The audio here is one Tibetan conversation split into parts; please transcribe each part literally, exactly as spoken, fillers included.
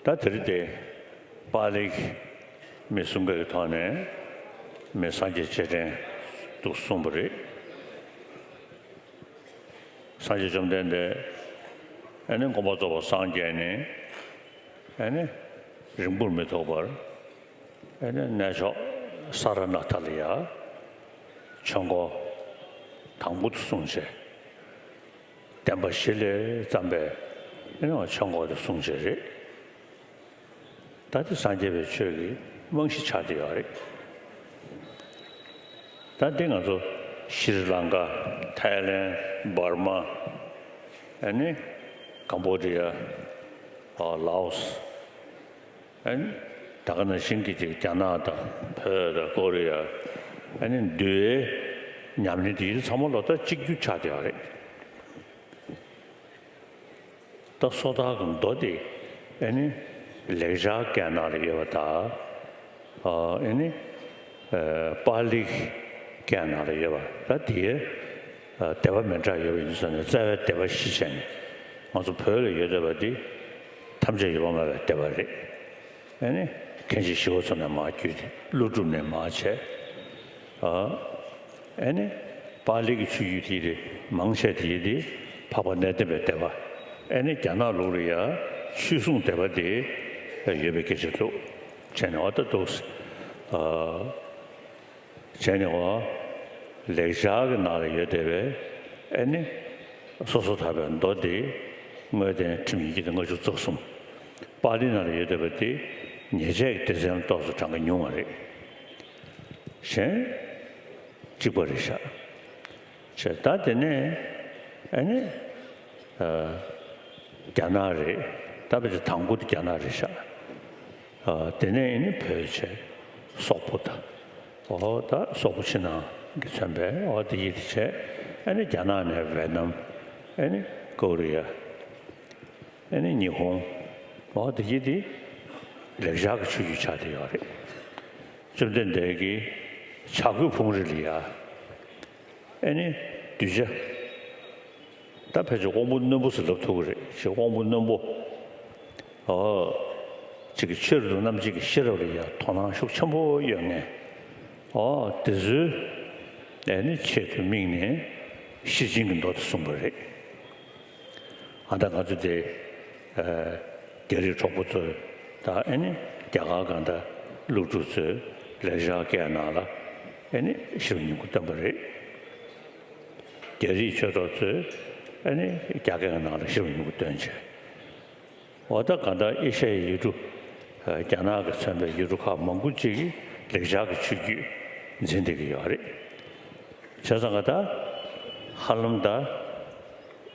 ད་དེ་རིང་དེ་པཱ་ལིའི་མི་གསུམ་ཀའི་ཐོག་ནས་མི་སངས་རྒྱས་སྤྱན་འདྲེན་དུ་གསུངས་པ་རེད། སངས་རྒྱས་བཅོམ་ལྡན་འདས་ཨ་ནི་མགོན་པོ་རྫོགས་པར་སངས་རྒྱས་ནས་ཨ་ནི་རིང་པོར་མི་ཐོགས་པར་ཨ་ནི་གནས་མཆོག་ས་ར་ནཱ་ཐ་ལ་ཡ་ཆོས་འཁོར་དང་པོ་དེ་གསུངས་བྱས། བསྟན་པ་གཞི་ལས་བརྩམས་པའི་ཨེ་ནི་ཆོས་འཁོར་དེ་གསུངས་བྱས་རེད། ད་དེ་སངས་རྒྱས་པའི་ཆོས་ཀྱི་རྨང་གཞི་ཆགས་བསྡད་ཡོད་རེད། ད་འདི་ང་ཚོ་ཤྲི་ལང་ཀ། ཐའི་ལེན། འབར་མ། ཨེ་ནི་ཀམ་བོ་ཌི་ཡ། ཨ་ལའོ་སི། ཨ་ནི་ད་ག་ནང་བཞིན་གྱི་ཅིག་རྒྱ་ནག་དང་བོད་དང་ཀོ་རི་ཡ། ཨ་ནི་འདུལ་བའི་ཉམས་ལེན་དེ་ཚང་མ་ལོ་ལྟར་གཅིག་གྱུར་ཆགས་བསྡད་ཡོད་རེད། ད་སོ་ཐར་གྱི་མདོ་དེ་ཨ་ནི་ལེགས་སྦྱར་སྐད་ནང་ལ་ཡོད་པ་དང་། ཨ་ནི་པཱ་ལིའི་སྐད་ནང་ལ་ཡོད་པ། ད་དེའི་སྡེ་པ་མི་འདྲ་ཡོད་པ་ཡིན་ཙང་ནས་རྩ་བའི་སྡེ་པ་བཞི་བྱས་ནས་ང་ཚོ་བོད་ལ་ཡོད་བསྡད་པ་འདི་ཐམས་ཅད་ཡོད་པར་སྨྲ་བའི་སྡེ་པ་རེད། ཨ་ནི་མཁན་ཆེན་ཞི་བ་འཚོ་ནས་མར་བརྒྱུད་དེ་ཀླུ་སྒྲུབ་ནས་མར་བྱས། ཨ་ནི་པཱ་ལི་གི་ཆོས་བརྒྱུད་དེ་རེད། མང་ཆེ་དེ་དེ་འཕགས་པ་གནས་བརྟན་པའི་སྡེ་པ། ཨ་ནི་རྒྱ་ནག་ལུགས་ལ་ཡ་ཆོས་སྲུང་སྡེ་པ་དེ་ཡོད་པའི་སྐད་ཆ་འདུག་བྱས་ནས་འོ་ད་འདུག་ཨ། བྱས་ནས་འོ་ལེགས་སྦྱར་གྱི་ནང་ལ་ཡོད་བསྡད་པའི་ཨ་ནི་སོ་སོ་ཐར་པའི་མདོ་དེ་དངོས་བསྟན་ཁྲིམས་ཡིག་དེ་ལྔ་བཅུ་རྩ་གསུམ། པཱ་ལི་ནང་ལ་ཡོད་བསྡད་པ་དེ་ཉེས་བྱས་ཀྱི་སྡེ་ཚན་ཏོག་ཙམ་གྲངས་ཀ་ཉུང་བ་རེད། གཞན་གཅིག་པ་རེད་ཤག་བྱས་ད་དེ་ནས་ཨ་ནི་ཨ་རྒྱ་ནག་རེད། ད་ཕལ་ཆེར་དང་པོ་དེ་རྒྱ་ནག་རེད་ཤག་ཨ་དེ་ནས་ཨ་ནི་བོད་བྱས། སོག་པོ་དང་། འོ་ད་སོག་པོ་ཕྱི་ནང་གི་མཚོན་པའི་འོ་དེ་ཡིད་དེ་བྱས། ཨ་ནི་རྒྱ་ནག་ནས་ཝེ་ནམ། ཨ་ནི་ཀོ་རི་ཡ། ཨ་ནི་ཉི་ཧོང་། འོ་དེ་ཡིད་དེ་ལེགས་སྦྱར་གྱི་ཆོས་བརྒྱུད་ཆགས་བསྡད་ཡོད་རེད། བཅོམ་ལྡན་འདས་ཀྱིས་བྱ་རྒོད་ཕུང་རི་ལ་ཡ། ཨ་ནི་གདུལ་བྱ། ད་ཕལ་ཆེར་དབང་པོ་རྣོན་པོ་ཟེར་ལབ་ཐུབ་ཀྱི་རེད། ཞེས་དབང་པོ་རྣོན་པོ། ཨོ། ཅིག་གི་ཆོས་རབ་ཏུ་རྣམ་འབྱེད་ཀྱི་ཤེས་རབ་ལ་ཡང་དོ་སྣང་ཤུགས་ཆེན་པོ་ཡོད་མཁན། ཨོ་དེ་ཚོའི་ཨ་ནི་ཆེད་དུ་དམིགས་ནས་ཤེར་ཕྱིན་གྱི་མདོ་དེ་གསུངས་པ་རེད། ཨ་ད་ང་ཚོ་དེ་ཨ་རྒྱ་རིགས་གྲོགས་པོ་ཚོས་ད་ཨ་ནི་རྒྱ་གར་གང་ལྟར་སློབ་ཕྲུག་ཚོས་ལེགས་སྦྱར་སྐད་ནང་ལ་ཨ་ནི་ཤེར་ཕྱིན་སྙིང་པོ་བཏོན་པ་རེད། རྒྱ་རིགས་ཆོས་གྲོགས་ཚོས་ཨ་ནི་རྒྱ་སྐད་ནང་ལ་ཤེར་ཕྱིན་སྙིང་པོ་བཏོན་བྱས། འོ་ད་གང་ལྟར་ཨེ་ཤ་ཡའི་ཡུལ་གྲུ། རྒྱ་ནག་གིས་མཚོན་པའི་ཡུལ་གྲུ་ཁག་མང་པོ་ཅིག་གིས་ལེགས་སྦྱར་གྱི་ཆོས་བརྒྱུད་འཛིན་བསྡད་ཀྱི་ཡོད་རེད། བྱས་ཙང་ད་ཧ་ལམ་ད་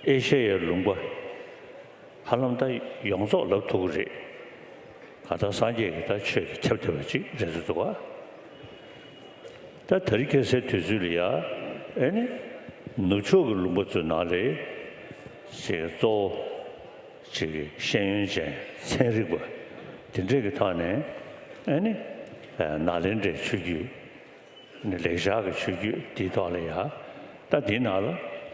ཨེ་ཤ་ཡའི་ལུང་པ་ཧ་ལམ་ད་ཡོངས་རྫོགས་ལབ་ཐུབ་ཀྱི་རེད། གང་ལྟར་སངས་རྒྱས་ཀྱི་ད་ཆོས་ཀྱིས་ཁྱབ་བསྡད་པ་ཅིག་རེད་འདུག་ག་ད་དེ་རིང་ཁ་སང་དུས་ཚོད་ལ་ཡ་ཨེ་ནི་ནུབ་ཕྱོགས་ཀྱི་ལུང་པ་ཚོའི་ནང་ལ་ཅིག་གཙོ་བོ་ཅིག་ཤེས་ཡོན་ཅན་ཚན་རིག་པ་དེ་འདྲས་ཀྱི་ཐོག་ནས་ཨེ་ནི་ནཱ་ལེནྡྲའི་ཆོས་བརྒྱུད་ནི་ལེགས་སྦྱར་གྱི་ཆོས་བརྒྱུད་དེའི་ཐོག་ལ་ཡ་ད་དེའི་ནང་ལ་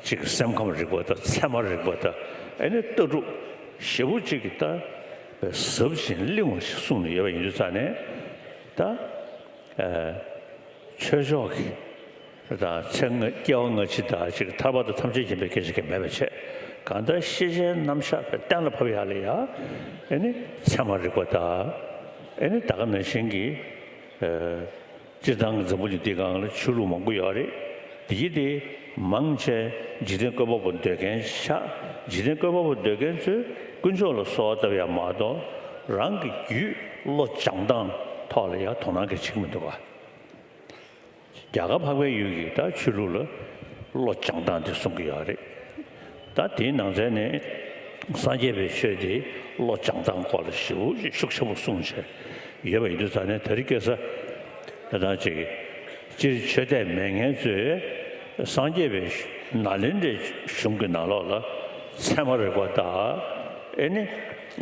ཅིག་སེམས་ཁམས་རིག་པ་དང་ཚད་མ་རིག་པ་དང་ཨེ་ནི་ལྟ་གྲུབ་ཞེ་པོ་ཅིག་གི་ད་ཟབ་ཅིང་བརླིང་བ་ཞིག་གསུངས་ནས་ཡོད་པ་ཡིན་དུས་ཙང་ནས་ད། ཆོས་ཕྱོགས་ཀྱི་དང་ཚེ་སྔ་སྐྱེ་བ་སྔ་ཕྱི་དང་ཅིག་ཐར་པ་དང་ཐམས་ཅད་མཁྱེན་པའི་སྐད་ཆ་གི་མེད་པ་བྱས། གང་ལྟར་ཤེས་བྱའི་རྣམ་གཞག་གི་གཏན་ལ་ཕབ་ཡག་ལ་ཡ་ཨེ་ནི་ཚད་མ་རིག་པ་དང་ཨེ་ནི་ད་ག་ནང་བཞིན་གྱི་ཨ་སྤྱིར་བཏང་གི་འཛམ་བུ་གླིང་འདིའི་སྒང་ལ་ཆོས་ལུགས་མང་པོ་ཡོད་རེད། དེ་ཡིན་དེ་མང་ཆེ་འཇིག་རྟེན་བཀོད་པ་པོ་འདོད་མཁན་ཆགས། འཇིག་རྟེན་བཀོད་པ་པོ་འདོད་མཁན་ཚོས་དཀོན་མཆོག་ལ་གསོལ་བ་བཏབ་ཡག་མ་གཏོགས་རང་གི་རྒྱུད་བློ་སྦྱང་སྟངས་ཐོག་ལ་ཡ་དོ་སྣང་གི་བྱེད་ཀྱི་མི་འདུག་ག་རྒྱ་གར་འཕགས་པའི་ཡུལ་གྱི་ད་ཆོས་ལུགས་ལ་བློ་སྦྱང་སྟངས་དེ་གསུང་གི་ཡོད་རེད། ད་དེའི་ནང་ཚན་ནས་སངས་རྒྱས་པའི་ཆོས་དེ་བློ་སྦྱང་སྟངས་སྐོར་ལ་ཞེ་པོ་ཅིག་ཤུགས་ཆེན་པོ་གསུངས་བྱས་ཡོད་པ་ཡིན་དུས་ཙང་ནས་དེ་རིང་ཁ་སང་ད་ལྟ་ཅིག་སྤྱིར་ཆོས་དད་མེད་མཁན་ཚོས་སངས་རྒྱས་པའི་ནཱ་ལེནྡྲའི་གཞུང་གི་ནང་ལོགས་ལ་ཚད་མ་རིག་པ་དང་ཨེ་ནི་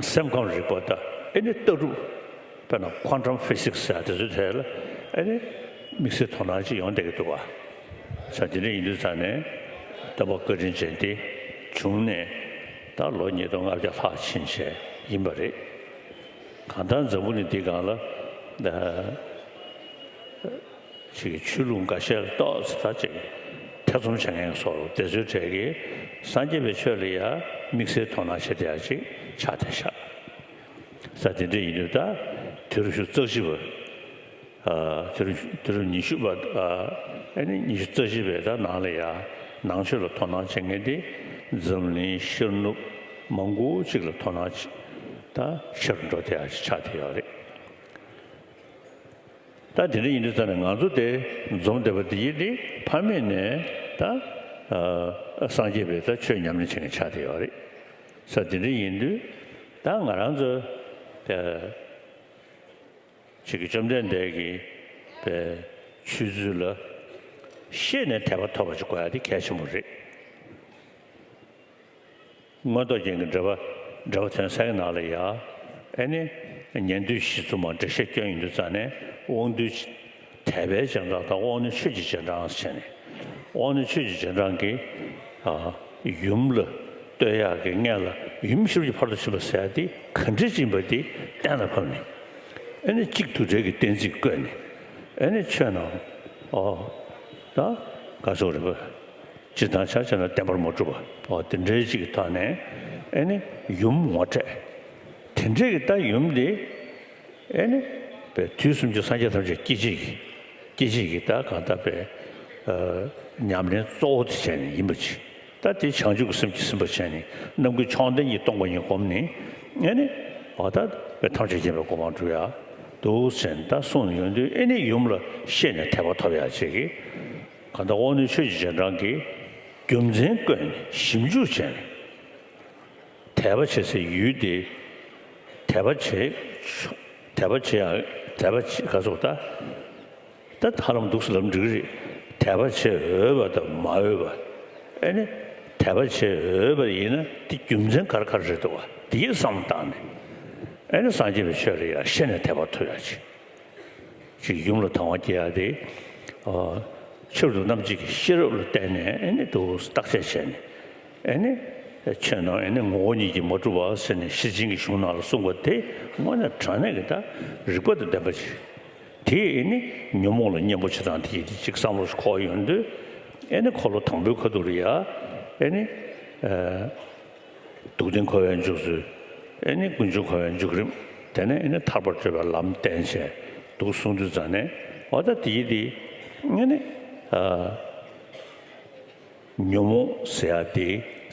སེམས་ཁམས་རིག་པ་དང་ཨེ་ནི་ལྟ་གྲུབ། དཔེར་ན་ཁོན་ཊམ་ཕི་སིག་སི་ཟེར་ཡ་དེ་ཚོའི་ཐད་ལ་ཨ་ནི་དམིགས་བསལ་དོ་སྣང་ཅིག་ཡོང་བསྡད་ཀྱི་འདུག་བ། ས་དེ་འདྲ་ཡིན་དུས་ཙང་ནས་སྟོན་པ་བཀའ་དྲིན་ཅན་དེ་བྱུང་ནས་ད་ལོ་ཉིས་སྟོང་ལྔ་བརྒྱ་ལྷག་ཕྱིན་བྱས་ཡིན་པ་རེད། གང་ལྟར་འཛམ་བུ་གླིང་འདི་སྒང་ལ་ཅིག་ཆོས་ལུགས་འགའ་ཤས་ལ་ཏོག་ཙམ་ད་ཅིག་ཐེ་ཚོམ་བྱེད་མཁན་སོགས་དེ་ཚོའི་གྲས་ཀྱིས་སངས་རྒྱས་པའི་ཆོས་ལ་ཡང་དམིགས་བསལ་དོ་སྣང་བྱེད་བསྡད་ཡ་ཅིག་ཆགས་བསྡད་ཤག་ས་དེ་འདྲ་ཡིན་དུས་ད་དུས་རབས་ཉི་ཤུ་རྩ་གཅིག་པ། ཨ། དུས་རབས་དུས་རབས་ཉི་ཤུ་པ། ཨ། ཨ་ནི་ཉི་ཤུ་རྩ་བཞི་པའི་ད་ནང་ལ་ཡ་ནང་ཆོས་ལ་དོ་སྣང་བྱེད་མཁན་དེ་འཛམ་གླིང་ཤར་ནུབ་མང་པོ་ཅིག་ལ་དོ་སྣང་ཆེ་ད་ཆེ་རུ་འགྲོ་བསྡད་ཡ་ཞིག་ཆགས་བསྡད་ཡོད་རེད། ད་དེ་འདྲ་ཡིན་དུས་ཙང་ནས་ང་ཚོ་དེ་འཛོམས་བསྡད་པ་དེ་ཡིན་དེ་ཕ་མེས་ནས་ད། ཨ། སངས་རྒྱས་པའི་ད་ཆོས་ཉམས་ལེན་བྱེད་མཁན་ཆགས་བསྡད་ཡོད་རེད། ས་དེ་འདྲ་ཡིན་དུས་ད་ང་རང་ཚོ་ད། ཅིག་གིས་བཅོམ་ལྡན་འདས་ཀྱི་པའི་ཆོས་ཚུལ་ལ་ཤེས་ནས་དད་པ་ཐོབ་པ་ཅིག་དགོས་ཡ་དེ་གལ་ཆེན་པོ་རེད། མངོན་རྟོགས་རྒྱན་གྱི་འགྲེལ་པ་འགྲེལ་པ་དོན་གསལ་གྱི་ནང་ལ་ཡ། ཨེ་ནི་ཉན་ཐོས་བཞི་བཙུན་མ་འགྲེལ་བཤད་སྐྱོན་ཡོང་དུས་ཙང་ནས་དབང་རྟུལ་དད་པའི་རྗེས་འབྲང་དང་དབང་རྣོན་ཆོས་ཀྱི་རྗེས་འབྲང་ཟེར་ནས། དབང་རྣོན་ཆོས་ཀྱི་རྗེས་འབྲང་གིས། ཨ། ཡུམ་ལ་བསྟོད་ཡག་གི་སྔན་ལ་ཡུམ་ཞབས་ཀྱི་ཕ་རོལ་ཏུ་ཕྱིན་པ་ཟེར་ཡག་དེ་ག་འདྲས་ཅིག་ཡིན་པ་དེ་གཏན་ལ་ཕབ་ནས། ཨེ་ནི་གཅིག་དུ་བྲལ་གྱི་གཏན་ཚིགས་བཀོད་ནས། ཨེ་ནི་ཆོས་རྣམས། ཨོ། ད་ག་ཟེར་རེད་པ། ཇི་ལྟར་བྱ་བྱས་ན་བདེན་པར་མ་གྲུབ་པ། ཨོ། དེ་འདྲའི་ཅིག་གི་ཐོག་ནས་ཨེ་ནི་ཡུམ་ངོ་སྤྲད། དེ་འདྲས་ཀྱི་ད་ཡུམ་དེ། ཨེ་ནི། པའི་དུས་གསུམ་གྱི་སངས་རྒྱས་ཐམས་ཅད་སྐྱེ་མཆེད་ཀྱི། སྐྱེ་མཆེད་ཀྱི་ད་གང་ལྟར་པའི། ཨ། ཉམས་ལེན་གཙོ་བོ་དེ་བྱས་ནས་ཡིན་པ་ཅིག་ད་དེ་བྱང་ཆུབ་ཀྱི་སེམས་ཀྱིས་ཟིན་པར་བྱས་ནས་རྣམ་ཀུན་མཆོག་ལྡན་གྱིས་སྟོང་པ་ཉིད་བསྒོམས་ནས། ཨེ་ནི། འོ་ད་པའི་ཐམས་ཅད་མཁྱེན་པའི་གོ་འཕང་འགྲུབ་ཡ་འདུག་ཟེར་ནས་ད་གསུངས་ཡོང་དུས་ཨེ་ནི་ཡུམ་ལ་ཤེས་ནས་དད་པ་ཐོབ་ཡ་ཅིག་གིས། གང་ལྟར་དབང་རྣོན་ཆོས་ཀྱི་རྗེས་འབྲང་གིས་རྒྱུ་མཚན་བཀོད་ནས་ཞིབ་འཇུག་བྱས་ནས། དད་པ་བྱེད་སའི་ཡུལ་དེ། དད་པ་བྱེད། དད་པ་བྱེད་ཡང་དད་པ་བྱེད་ག་ཚོད་ད། ད་ཧ་ལམ་འདུག་སེ་ལབ་འགྲིག་གི་རེད། དད་པ་བྱེད་འོས་པ་དང་མ་འོས་པ། ཨེ་ནི། དད་པ་བྱེད་འོས་པ་ཡིན་ན་དེ་རྒྱུ་མཚན་ག་རེ་ག་རེ་རེད་འདུག་བ་དེའི་བསམ་བློ་བཏང་ནས། ཨེ་ནི་སངས་རྒྱས་པའི་ཆོས་ལ་ཡང་ཤེས་ནས་དད་པ་ཐོབ་ཡ་ཅིག་ཅིག་ཡུམ་ལ་དང་བ་སྐྱེ་ཡ་དེ། ཨ། ཆེད་དུ་རྣམ་འབྱེད་ཀྱི་ཤེས་རབ་ལ་བརྟེན་ནས་ཨེ་ནི་དུ་བརྟག་དཔྱད་བྱས་ནས། ཨེ་ནི། ཆོས་རྣམས་ཨེ་ནི་ངོ་བོ་ཉིད་ཀྱིས་མ་གྲུབ་པ་ཟེར་ནས་ཤེར་ཕྱིན་གྱི་གཞུང་ནང་ལ་གསུངས་པ་དེ་དངོས་གནས་དྲང་གནས་ཀྱི་ད་རིགས་པ་དང་ལྡན་པ་ཅིག་དེ་ཨེ་ནི་ཉོན་མོངས་ལ་གཉེན་པོ་བྱེད་སྟངས་དེ་ཡིན་ཏེ་ཅིག་བསམ་བློ་ཞིག་འཁོར་ཡོང་དུས། ཨེ་ནི་འཁོར་ལོ་དང་པོའི་ཁ་ཐུག་ལ་ཡ། ཨེ་ནི། ཨ། སྡུག་བདེན་འཁོར་བའི་འཇུག་ཚུལ། ཨེ་ནི་ཀུན་འབྱུང་འཁོར་བའི་འཇུག་རིམ། དེ་ནས་ཨེ་ནི་ཐར་པར་བགྲོད་པའི་ལམ་བསྟན་བྱས་འདུག་གསུངས་དུས་ཙང་ནས་འོ་ད་དེའི་དེ་ཨེ་ནི། ཨ། ཉོན་མོངས་ཟེར་ཡ་དེ་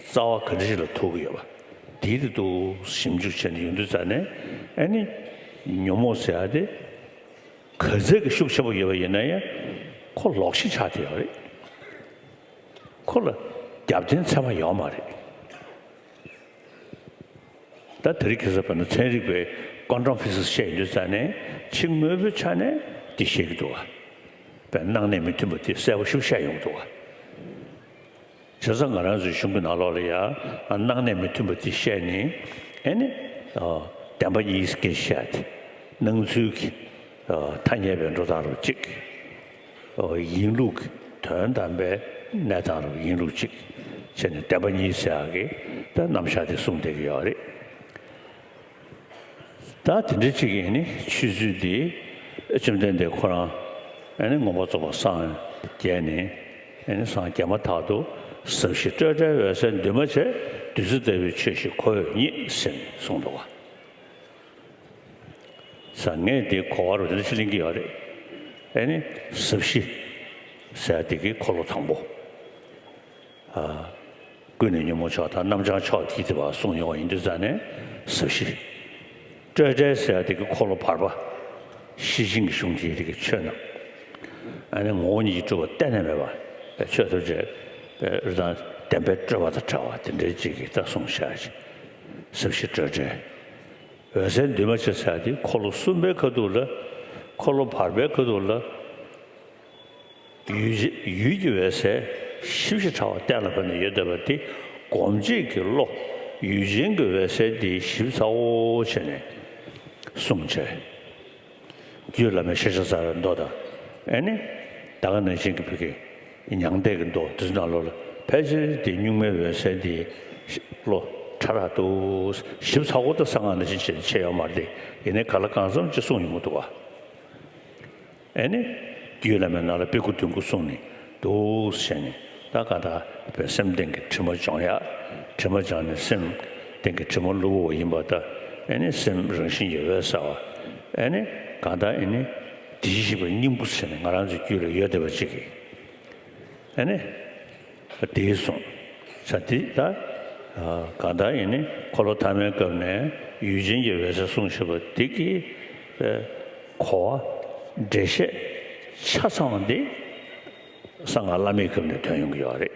རྩ་བ་ག་འདྲ་ཞིག་ལ་ཐུག་གི་ཡོད་པ་དེའི་དེ་འདུག་ཞིབ་འཇུག་བྱས་ནས་ཡོང་དུས་ཙང་ནས་ཨེ་ནི་ཉོན་མོངས་ཟེར་ཡ་དེ་ག་ཚད་ཀྱི་ཤུགས་ཆེན་པོ་ཡོད་པ་ཡིན་ན་ཡང་ཁོ་ལོག་ཤིག་ཆགས་བསྡད་ཡོད་རེད། ཁོ་ལ་རྒྱབ་རྟེན་ཚད་མ་ཡོད་མ་རེད། ད་དེ་རིང་ཁ་སང་བྱས་ན་ཚན་རིག་པའི་ཀོན་ཊམ་ཕི་སིག་སི་བཤད་ཡོང་དུས་ཙང་ནས་ཕྱི་དངོས་པོའི་ཆ་ནས་འདི་བཤད་ཀྱི་འདུག་བ། བས་སྣང་གནས་མི་མཐུན་པ་དེ་གསལ་པོ་ཞིག་བཤད་ཡོང་གི་འདུག་བ། བྱས་ཙང་ང་རང་ཚོའི་གཞུང་གི་ནང་ལོགས་ལ་ཡང་སྣང་གནས་མི་མཐུན་པ་དེ་བཤད་ནས་ཨེ་ནི། བདེན་པ་གཉིས་ཀྱི་བཤད་དེ་སྣང་ཚུལ་གྱི་ཐ་སྙད་པའི་འགྲོ་སྟངས་རབ་གཅིག་ཡིན་ལུགས་ཀྱི་དོན་དམ་པའི་གནས་སྟངས་རབ་ཡིན་ལུགས་གཅིག་བྱས་ནས་བདེན་པ་གཉིས་ཟེར་ཡག་གི་ད་རྣམ་གཞག་དེ་གསུངས་བསྡད་ཀྱི་ཡོད་རེད། ད་དེ་འདྲ་གཅིག་ཡིན་ནི་ཆོས་ཚུལ་འདི་བཅོམ་ལྡན་འདས་ཁོ་རང་ཨ་ནི་མངོན་པར་རྫོགས་པར་སངས་རྒྱས་ནས་ཨ་ནི་སངས་རྒྱས་མ་ཐག་ཏུ་ཟབ་ཞི་སྤྲོས་བྲལ་འོད་གསལ་འདུས་མ་བྱས་བདུད་རྩི་ལྟ་བུའི་ཆོས་ཤིག་ཁོ་བོས་རྙེད་ཟེར་ནས་གསུངས་འདུག་བ། ས་ངས་འདི་གོ་བ་རུ་འདི་འདྲ་ཅིག་ལེན་གྱི་ཡོད་རེད། ཨེ་ནི་ཟབ་ཞི་ཟེར་དེ་གི་འཁོར་ལོ་དང་པོ། ཨ། ཀུན་ནས་ཉོན་མོངས་མཆོག་དང་རྣམ་བྱང་མཆོག་དེ་དེ་བ་གསུངས་ཡོང་བ་ཡིན་དུས་ཙང་ནས་ཟབ་ཞི། སྤྲོས་བྲལ་ཟེར་དེ་གི་འཁོར་ལོ་བར་པ། ཤེར་ཕྱིན་གྱི་གཞུང་དེ་དེ་གི་ཆོས་རྣམས། ཨ་ནི་ངོ་བོ་ཉིད་ཀྱིས་གྲུབ་པ་གཏན་ནས་མེད་པ། ཆོས་ཐམས་ཅད་རི་དྭགས་བདེན་པའི་སྤྲོས་པ་དང་བྲལ་བ་དེ་འདྲའི་ཅིག་གི་ད་གསུངས་བཞག་ཅིང་། ཟབ་ཞི་སྤྲོས་བྲལ། འོད་གསལ་འདུས་མ་བྱས་ཟེར་ཡ་དེ་འཁོར་ལོ་གསུམ་པའི་ཁ་ཐུག་ལ། འཁོར་ལོ་བར་པའི་ཁ་ཐུག་ལ། ཡུལ་ཡུལ་གྱི་འོད་གསལ་ཞིབ་ཞིབ་ཕྲ་བ་གཏན་ལ་ཕབ་ནས་ཡོད་བསྡད་པ་དེ་སྒོམ་བྱེད་ཀྱི་བློ་ཡུལ་ཅན་གྱི་འོད་གསལ་དེ་ཞིབ་ཚགས་པོ་བྱས་ནས་གསུངས་བྱས། རྒྱུད་བླ་མའི་ཤེས་བྱ་རྩ་བའི་མདོ་དང་། ཨེ་ནི། ད་ག་ནང་བཞིན་གྱི་བོད་ཀྱི་མྱང་འདས་ཀྱི་མདོ་དེ་ཚོ་ནང་ལོགས་ལ་ཕལ་ཆེར་དེ་གཉུག་མའི་འོད་གསལ་དེ་བློ་ ཕྲ་རགས་འདུག། ཞིབ་ཚགས་པོ་ད་གསང་སྔགས་ནང་བཞིན་བྱས་བྱས་ཡོད་མ་རེད་དེ། ཡིན་ནའི་ག་ལ་གང་འཚམ་ཅིག་གསུངས་ཡོང་གི་འདུག་བ། ཨེ་ནི། རྒྱུད་བླ་མའི་ནང་ལ་དཔེ་དགུ་དོན་དགུ་གསུངས་ནས་འདུག་ཟེར་ནས། ད་ག་ད་བའི་སེམས་སྟེང་གི་དྲི་མ་སྦྱོང་ཡ། དྲི་མ་སྦྱངས་ནས་སེམས་སྟེང་གི་དྲི་མ་བླུག་དགོས་པ་ཡིན་པ་ད། ཨེ་ནི་སེམས་རང་བཞིན་གྱིས་འོད་གསལ་བ། ཨེ་ནི་གང་ལྟར་ཨེ་ནི་དེ་བཞིན་གཤེགས་པའི་སྙིང་པོ་ཟེར་ནས་ང་རང་ཚོའི་རྒྱུད་ལ་ཡོད་བསྡད་པ་ཅིག་གིས། ཨེ་ནི་དེས་གསུངས། ས་དེ་ད་གང་ལྟར་ཨེ་ནི་འཁོར་ལོ་ཐ་མའི་སྐབས་ནས་ཡུལ་ཅན་གྱི་འོད་གསལ་གསུངས་བཞག་པ་དེ་གི་གོ་བ་འགྲེལ་བཤད་ཆ་ཚང་བ་འདི། གསང་སྔགས་བླ་མེད་སྐབས་ནས་ཐོན་ཡོང་གི་ཡོད་རེད།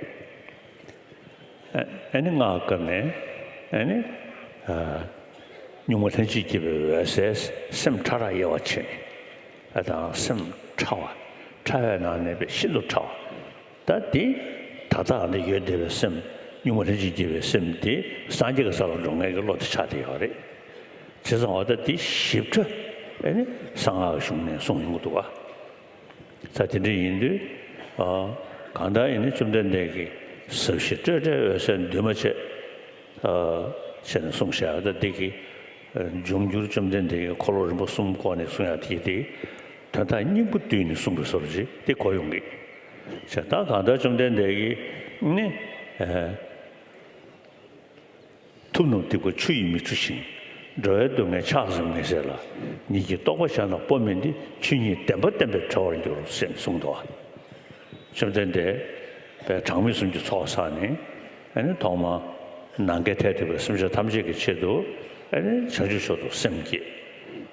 ཨ་ཨ་ནི་སྔགས་སྐབས་ནས་ཨ་ནི་ཨ་གཉུག་མ་ལྷན་ཅིག་སྐྱེས་པའི་འོད་གསལ་སེམས་ཕྲ་རགས་དབྱེ་བ་ཕྱེ་ནས། ཨ་དང་སེམས་ཕྲ་བ། ཕྲ་བའི་ནང་ནས་པའི་ཤིན་ཏུ་ཕྲ་བ། ད་དེ་ད་ལྟ་ཨ་ནི་ཡོད་བསྡད་པའི་སེམས་གཉུག་མ་ལྷན་ཅིག་སྐྱེས་པའི་སེམས་དེ་སངས་རྒྱས་ཀྱི་ས་ལ་འགྲོ་མཁན་གྱི་བློ་དེ་ཆགས་བསྡད་ཡོད་རེད། བྱས་ཙང་འོ་ད་དེ་ཞིབ་ཕྲ་ཨ་ནི་གསང་སྔགས་ཀྱི་གཞུང་ནས་གསུངས་ཡོང་གི་འདུག་བ། ས་དེ་འདྲ་ཡིན་དུས། ཨ་གང་ལྟར་ཡིན་ན་བཅོམ་ལྡན་འདས་ཀྱིས་ཟབ་ཞི་སྤྲོས་བྲལ་འོད་གསལ་འདུས་མ་བྱས། ཨ་བྱས་ནས་གསུངས་བཞག་ད་འདི་གི་འབྱུང་འགྱུར་བཅོམ་ལྡན་འདས་ཀྱིས་འཁོར་ལོ་རིམ་པ་གསུམ་བསྐོར་ནས་གསུང་ཡག་དེ་དེ་དོན་དག་སྙིང་པོ་བསྡུས་ནས་གསུངས་པའི་བཟོ་འདྲ་ཅིག་དེ་གོ་ཡོང་གི། བྱས་ད་གང་ལྟར་བཅོམ་ལྡན་འདས་ཀྱིས་ནི། ཨ། ཐུབ་རྣམས་སྡིག་པ་ཆུ་ཡིས་མི་འཁྲུ་ཞིང་། འགྲོ་བའི་སྡུག་བསྔལ་ཕྱག་གིས་མི་སེལ་ལ། ཉིད་ཀྱི་རྟོགས་པ་གཞན་ལ་སྤོ་མིན་ཏེ། ཆོས་ཉིད་བདེན་པ་བསྟན་པས་གྲོལ་བར་འགྱུར། ཞེས་གསུངས་འདུག། བཅོམ་ལྡན་འདས་པའི་གྲངས་མེད་གསུམ་གྱི་ཚོགས་བསགས་ནས། ཨ་ནི་ཐོག་མར་ནམ་མཁའི་མཐས་གཏུགས་པའི་སེམས་ཅན་ཐམས་ཅད་ཀྱི་ཆེད་དུ། ཨ་ནི་བྱང་ཆུབ་མཆོག་ཏུ་སེམས་བསྐྱེད།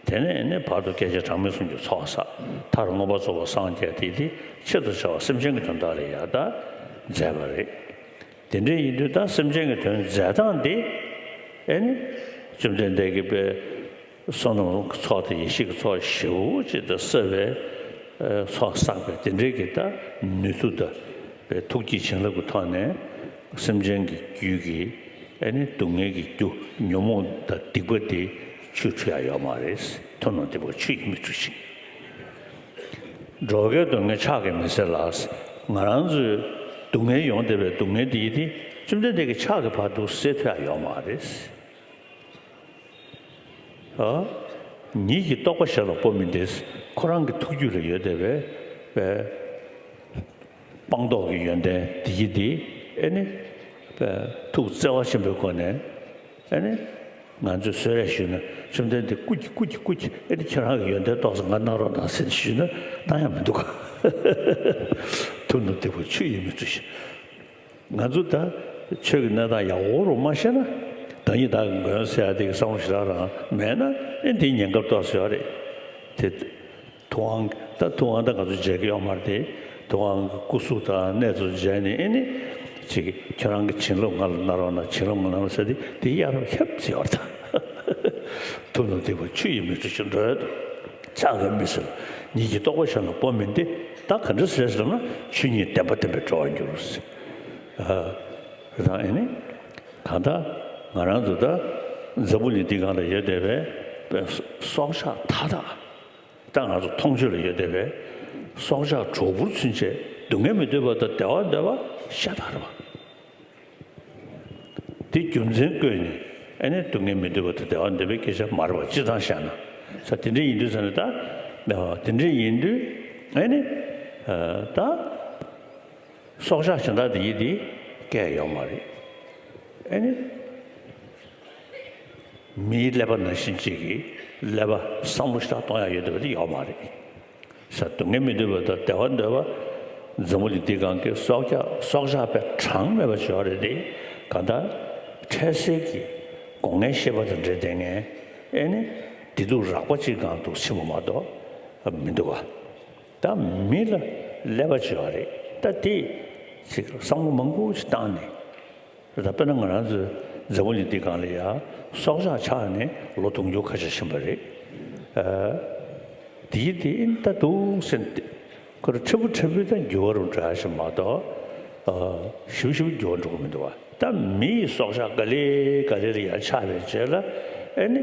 དེ་ནས་ཨ་ནི་བར་དུ་སྐྱེ་མཆེད་གྲངས་མེད་གསུམ་གྱི་ཚོགས་བསགས། མཐར་མངོན་པར་རྫོགས་པར་སངས་རྒྱས་ཏེ། དེ་ཆེད་དུ་བྱ་བ་སེམས་ཅན་གྱི་དོན་དག་ལ་ཡང་དག་མཛད་པ་རེད། དེ་འདྲ་ཡིན་དུས་ད་སེམས་ཅན་གྱི་དོན་མཛད་སྟངས་དེ། ཨེ་ནི། བཅོམ་ལྡན་འདས་ཀྱིས་པའི་བསོད་ནམས་ཀྱི་ཚོགས་དང་ཡེ་ཤེས་ཀྱི་ཚོགས་ཞེ་པོ་ཅིག་དང་བསགས་པའི་ཚོགས་བསགས་པའི་དེ་འདྲའི་གི་ད་ནུས་མཐུ་དང་པའི་ཐུགས་ཀྱི་བྱིན་རླབས་ཀྱི་ཐོག་ནས་སེམས་ཅན་གྱི་རྒྱུད་ཀྱི་ཨེ་ནི་སྡུག་བསྔལ་གྱི་རྒྱུ་ཉོན་མོངས་དང་སྡིག་པ་དེ་ཆུས་འཁྲུ་ཡ་ཡོད་མ་རེད། ཐུབ་རྣམས་སྡིག་པ་ཆུ་ཡིས་མི་འཁྲུ་ཞིང་། འགྲོ་བའི་སྡུག་བསྔལ་ཕྱག་གིས་མི་སེལ་ལ། ང་རང་ཚོའི་སྡུག་བསྔལ་ཡོང་བསྡད་པའི་སྡུག་བསྔལ་འདི་ཡིན་ཏེ། བཅོམ་ལྡན་འདས་ཀྱིས་ཕྱག་གིས་བར་དུ་སེལ་ཐུབ་ཡ་ཡོད་མ་རེད། ཨ། ཉིད་ཀྱི་རྟོགས་པ་གཞན་ལ་སྤོ་མིན་ཏེ། ཁོ་རང་གི་ཐུགས་རྒྱུད་ལ་ཡོད་བསྡད་པའི་པའི་སྤངས་རྟོགས་ཀྱི་ཡོན་ཏན་འདི་ཡིན་ཏེ། ཨེ་ནི་པའི་ཐུགས་བརྩེ་བ་ཆེན་པོའི་སྒོ་ནས། ཨེ་ནི། ང་ཚོས་གསོལ་རས་ཞུས་ན། བཅོམ་ལྡན་འདས་སྐུ་མཁྱེན། སྐུ་མཁྱེན། སྐུ་མཁྱེན། ཨེ་ནི་ཁྱེད་རང་གི་ཡོན་ཏན་ཏོག་ཙམ་ང་གནང་རོགས་གནང་ཟེར་ཞུས་ན་གནང་ཡ་མི་འདུག་ག། ཐུབ་རྣམས་སྡིག་པ་ཆུ་ཡིས་མི་འཁྲུ་ཞིང་། ང་ཚོ་ད་ཆོས་ཀྱི་གནས་སྟངས་ཡག་པོ་རུ་མ་ཤེས་ན། བདག་ཉིད་བདག་གི་མགོན་ཟེར་ཡ་དེ་གི་བསམ་བློ་ཞེ་དྲག་རང་མེད་ན། ཨེ་འདི་ཉེན་ཁ་ཏོག་ཙམ་ཡོད་རེད་དེ། ཐུབ་དབང་ད་ཐུབ་དབང་ད་ང་ཚོ་མཇལ་གྱི་ཡོད་མ་རེད་དེ། ཐུབ་དབང་གི་སྐུ་གཟུགས་དང་གནས་ཚུལ་མཇལ་ནས། ཨེ་ནི་ཅིག་ཁྱེད་རང་གི་བྱིན་རླབས་ང་ལ་གནང་རོགས་གནང་། བྱིན་རླབས་ང་ལ་གནང་རོགས་ཟེར་དེ་དེ་གཡར་རོགས་ཁྱབ་ཟེར་བ་དང་། ཐུབ་རྣམས་སྡིག་པ་ཆུ་ཡིས་མི་འཁྲུ་ཞིང་། འགྲོ་བའི་སྡུག་ཕྱག་གིས་མི་སེལ། ཉིད་ཀྱི་རྟོགས་པ་གཞན་ལ་སྤོ་མིན་ཏེ། ད་ག་འདྲ་ཟེར་ཟེར་ན། ཆོས་ཉིད་བདེན་པ་བསྟན་པས་གྲོལ་བར་འགྱུར་ཟེར། ཨ་རེད་དང་། ཨེ་ནི་གང་ལྟར་ང་རང་ཚོ་ད་འཛམ་བུ་གླིང་འདི་སྒང་ལ་ཡོད་བསྡད་པའི་སྲོག་ཆགས་མཐའ་དག། ད་ང་ཚོ་མཐོང་ཆོས་ལ་ཡོད་བསྡད་པའི་སྲོག་ཆགས་གྲོག་སྦུར་ཚུན་ཆད་སྡུག་བསྔལ་མི་འདོད་པ་དང་བདེ་བ་འདོད་པ་ཤ་སྟག་རེད་པ། དེ་རྒྱུ་མཚན་བཀོད་ནས། ཨེ་ནི་སྡུག་བསྔལ་མི་འདོད་པ་དང་བདེ་བ་འདོད་པའི་སྐད་ཆ་མ་རེད་པ། སྤྱིར་བཏང་བཤད་ན། ས་དེ་འདྲ་ཡིན་དུས་ས་ནས་ད། དེ་འདྲ་ཡིན་དུས་ཨེ་ནི་ད། སྲོག་ཆགས་གཞན་དག་དེ་ཡིས་དེ་སྐད་ཡོད་མ་རེད། ཨེ་ནི། མིའི་ཀླད་པ་ནང་བཞིན་གཅིག་གིས་ཀླད་པ་བསམ་བློ་ཞིག་གཏོང་ཡག་ཡོད་བསྡད་པ་དེ་ཡོད་མ་རེད། ས་སྡུག་བསྔལ་མི་འདོད་པ་དང་བདེ་བ་འདོད་པ། འཛམ་བུ་གླིང་འདི་སྒང་གི་སྲོག་ཆགས་སྲོག་ཆགས་པའི་གྲངས་མེད་པ་ཅིག་ཡོད་རེད་དེ། གང་ལྟར་འཕྲལ་སེལ་གྱི་སྒོ་ལྔའི་ཤེས་པ་དང་འབྲེལ་བསྡད་མཁན། ཨེ་ནི། བདེ་སྡུག་རགས་པ་གཅིག་སྒང་དུ་ཕྱིན་པ་མ་གཏོགས་མི་འདུག་ག། ད་མི་ལ་ཀླད་པ་ཅིག་ཡོད་རེད། ད་དེ་ཅིག་བསམ་བློ་མང་པོ་ཞིག་བཏང་ནས། ད་དཔེར་ན་ང་རང་ཚོའི་འཛམ་བུ་གླིང་འདི་སྒང་ལ་ཡ་སྲོག་ཆགས་ཆགས་ནས་ལོ་དུང་ཕྱུར་ཁ་ཤས་ཕྱིན་པ་རེད། ཨ། དེའི་དེ་ཨིན་ད་འདུག་ཟེར་ཏེ། ཁོ་རང་ཕྲན་བུ་ཕྲན་བུ་ད་འགྱུར་བ་རུ་འགྲོ་ཡ་ཞིག་མ་གཏོགས། ཨ། ཞིབ་ཞིབ་འགྱུར་བ་འགྲོ་གི་མི་འདུག་བ། ད་མིའི་སྲོག་ཆགས་ག་ལེ་ག་ལེ་ལ་ཡ་ཆགས་པའི་རྗེས་ལ། ཨེ་ནི་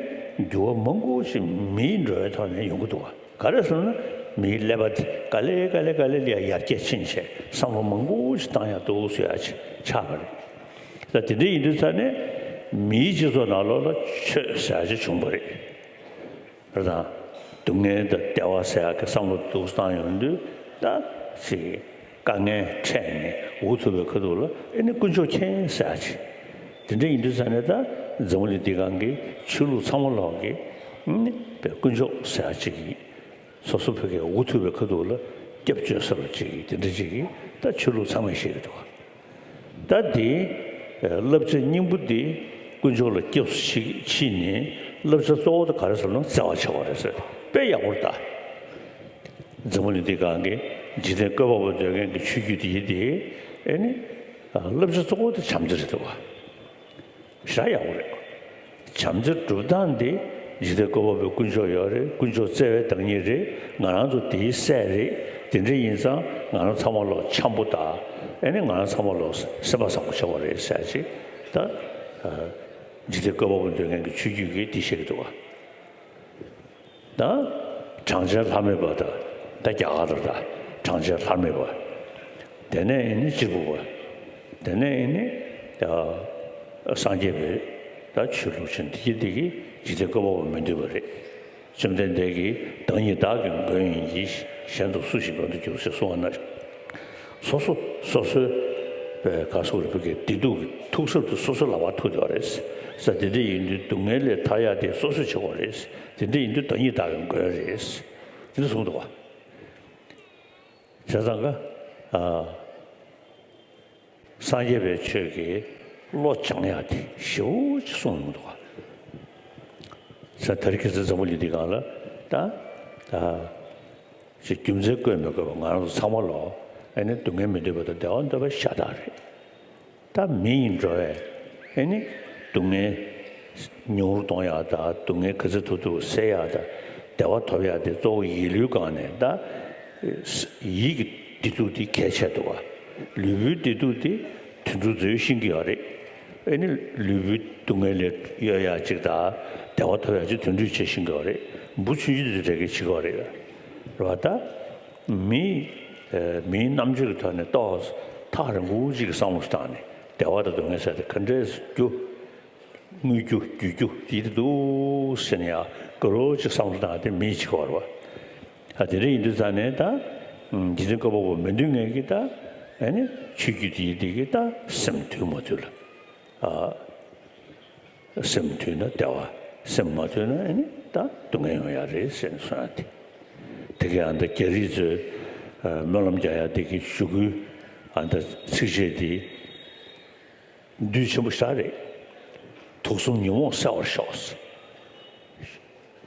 འགྱུར་བ་མང་པོ་ཞིག་མིའི་འགྲོ་བའི་ཐོག་ནས་ཡོང་གི་འདུག་བ། ག་རེ་ཟེར་ན། མིའི་ཀླད་པ་དེ་ག་ལེ་ག་ལེ་ག་ལེ་ལ་ཡ་ཡར་རྒྱས་ཕྱིན་བྱས་བསམ་བློ་མང་པོ་ཞིག་བཏང་ཡག་འདུག་ཟེར་ཡ་ཅིག་ཆགས་པ་རེད། ད་དེ་འདྲ་ཡིན་དུས་ཙ་ནས། མིའི་སྤྱི་ཚོགས་ནང་ལོགས་ལ་ཆོས་ཟེར་ཡག་ཅིག་བྱུང་བ་རེད། རེད་དང་། སྡུག་བསྔལ་དང་བདེ་བ་ཟེར་ཡག་གི་བསམ་བློ་འདུག་སེ་བཏང་ཡོང་དུས་ད་ཅིག་དཀའ་ངལ་འཕྲད་ནས་འུ་ཐུག་པའི་ཁ་ཐུག་ལ་ཨེ་ནི་དཀོན་མཆོག་མཁྱེན་ཟེར་ཡག་ཅིག་དེ་འདྲ་ཡིན་དུས་ཙང་ནས་ད་འཛམ་བུ་གླིང་འདི་སྒང་གི་ཆོས་ལུགས་ཚང་མ་ལོག་གི་ཨེ་ནི་དཔེ་དཀོན་མཆོག་ཟེར་ཡག་ཅིག་གི་སོ་སོ་ཕ་གིར་འུ་ཐུག་པའི་ཁ་ཐུག་ལ་སྐྱབས་བཅོལ་ས་ལ་ཅིག་གི་དེ་འདྲ་ཅིག་གི་ད་ཆོས་ལུགས་ཚང་མས་བཤད་ཀྱི་འདུག་ག་ད་དེ་བསླབ་བྱ་སྙིང་པོ་དེ་དཀོན་མཆོག་ལ་སྐྱབས་སུ་མཆི་མཆིས་ནས་བསླབ་བྱ་གཙོ་བོ་དེ་ག་རེ་ཟེར་ན་བརྩེ་བ་བྱ་བ་རེད་ཟེར། དཔེ་ཡག་པོ་རེད་ད། འཛམ་བུ་གླིང་འདི་སྒང་གི་འཇིག་རྟེན་བཀོད་པ་པོ་འདོད་མཁན་གྱི་ཆོས་བརྒྱུད་དེ་ཡིན་དེ་ཨེ་ནི་བསླབ་བྱ་གཙོ་བོ་དེ་བྱམས་བརྩེ་རེད་འདུག་ག་ཞེ་དྲག་ཡག་པོ་རེད། བྱམས་བརྩེ་སྒྲུབ་སྟངས་འདི་འཇིག་རྟེན་བཀོད་པ་པོའི་དཀོན་མཆོག་ཡོད་རེད། དཀོན་མཆོག་བརྩེ་བའི་བདག་ཉིད་རེད། ང་རང་ཚོ་དེའི་སྲས་རེད། དེ་འདྲ་ཡིན་ཙང་ང་རང་ཚང་མ་ལོག་འཆམ་པོ་དང་ཨེ་ནི་ང་རང་ཚང་མ་ལོག་སེམས་པ་བཟང་པོ་བྱེད་དགོས་རེད་ཟེར་ཅིག་ད་འཇིག་རྟེན་བཀོད་པ་པོ་འདོད་མཁན་གྱི་ཆོས་བརྒྱུད་ཀྱིས་དེ་བཤད་ཀྱི་འདུག་ག་ད་གྲངས་ཅན་ལྷ་མེད་པ་དང་ད་རྒྱ་གར་ལ་ད་གྲངས་ཅན་ལྷ་མེད་པ། དེ་ནས་ཨེ་ནི་གཅེར་བུ་པ། དེ་ནས་ཨེ་ནི་ད་སངས་རྒྱས་པའི་ད་ཆོས་ལུགས་ཅན་འདི་གི་འདི་གི་འཇིག་རྟེན་བཀོད་པ་པོ་མི་འདོད་པ་རེད། བཅོམ་ལྡན་འདས་ཀྱིས་བདག་ཉིད་བདག་གི་མགོན་ཡིན་གྱི། གཞན་དུ་སུ་ཞིག་མགོན་དུ་འགྱུར་ཞེས་གསུངས་པ་ན། སོ་སོ་སོ་སོའི་བཀའ་ཟུར་བུ་གའི་བདེ་སྡུག་གི་ཐུག་ས་དེ་སོ་སོའི་ལག་པར་ཐུག་བསྡད་པ་རེད་ཟེར། དེ་འདྲ་ཡིན་དུས་སྡུག་བསྔལ་ལས་ཐར་ཡག་དེ་སོ་སོས་བྱེད་དགོས་རེད། དེ་འདྲ་ཡིན་དུས་བདག་ཉིད་བདག་གི་མགོན་རེད། དེ་འདྲ་གསུངས་འདུག་བ། བྱས་ཙང་ཀ་ཨ། སངས་རྒྱས་པའི་ཆོས་ཀྱི་བློ་སྦྱང་ཡག་དེ་ཞེ་པོ་ཅིག་གསུངས་ཡོང་འདུག་ག་ས་དེ་རིང་ཁ་སང་འཛམ་བུ་གླིང་འདི་སྒང་ལ་ད་ད་ཅིག་རྒྱུ་མཚན་བཀོད་མི་དགོས་པ་ང་རང་ཚོ་ཚང་མ་ལོག་ཨེ་ནི་སྡུག་བསྔལ་མི་འདོད་པ་དང་བདེ་བ་འདོད་པ་ཤ་སྟག་རེད། ད་མི་ཡིན་འགྲོ་བས་ཨེ་ནི་སྡུག་བསྔལ་ཉུང་རུ་གཏོང་ཡག་དང་སྡུག་བསྔལ་ག་ཚོད་ཐུབ་ཐུབ་སེལ་ཡག་དང་བདེ་བ་ཐོབ་ཡག་དེ་གཙོ་བོ་ཡིད་བློའི་སྒང་ནས་ད་ཡིད་ཀྱི་བདེ་སྡུག་དེ་གལ་ཆེ་འདུག་བ། ལུས་པོའི་བདེ་སྡུག་དེ་དུད་འགྲོ་ཚོས་ཤེས་ཀྱི་ཡོད་རེད། ཨེ་ནི་ལུས་པོའི་སྡུག་བསྔལ་ལས་གཡོལ་ཡག་ཅིག་དང་བདེ་བ་ཐོབ་ཡག་ཅིག་དུད་འགྲོས་བྱས་ཤེས་ཀྱི་ཡོད་རེད། འབུ་ཆུང་ཆུང་དེ་འདྲ་གས་བྱེད་ཀྱི་ཡོད་རེད། རེད་བ་ད། མིའི་ཨ་མིའི་རྣམ་དཔྱོད་ཀྱི་ཐོག་ནས་ཏོག་ཐག་རིང་པོ་ཅིག་གི་བསམ་བློ་ཞིག་བཏང་ནས་བདེ་བ་དང་སྡུག་བསྔལ་ཟེར་དེ་ག་འདྲས་སུ་རྒྱུ། དངོས་རྒྱུ་བརྒྱུད་རྒྱུ་དེ་འདྲ་འདུག་ཟེར་ནས་ཡང་དགའ་རབ་ཅིག་བསམ་བློ་བཏང་དེ་མིའི་ཅིག་བར་བ། ཨ་དེ་འདྲ་ཡིན་དུས་ཙང་ནས་ད་འཇིག་རྟེན་བཀོད་པ་པོ་མི་འདོད་མཁན་གྱི་ད་ཨ་ནི་ཆོས་བརྒྱུད་དེ་ཡིན་དེ་གི་ད་སེམས་དུལ་མ་དུལ་ལ་ཨ། སེམས་དུལ་ན་བདེ་བ། སེམས་མ་དུལ་ན་ཨེ་ནི་ད་སྡུག་བསྔལ་ཡོང་ཡག་རེད་ཟེར་ནས་གསུངས་ཡག་དེ། དེ་གའི་ཨ་ད་རྒྱ་རིགས་ཚོས་ཨ་སྨོན་ལམ་རྒྱག་ཡག་དེ་གི་ཞུ་སྐུལ་ཨ་ད་ཚིགས་བཅད་དེ་འདུས་ཆེན་པོ་ཞེ་དྲག་རེད། དུག་གསུམ་ཉོན་མོངས་སེལ་བར་ཤོག་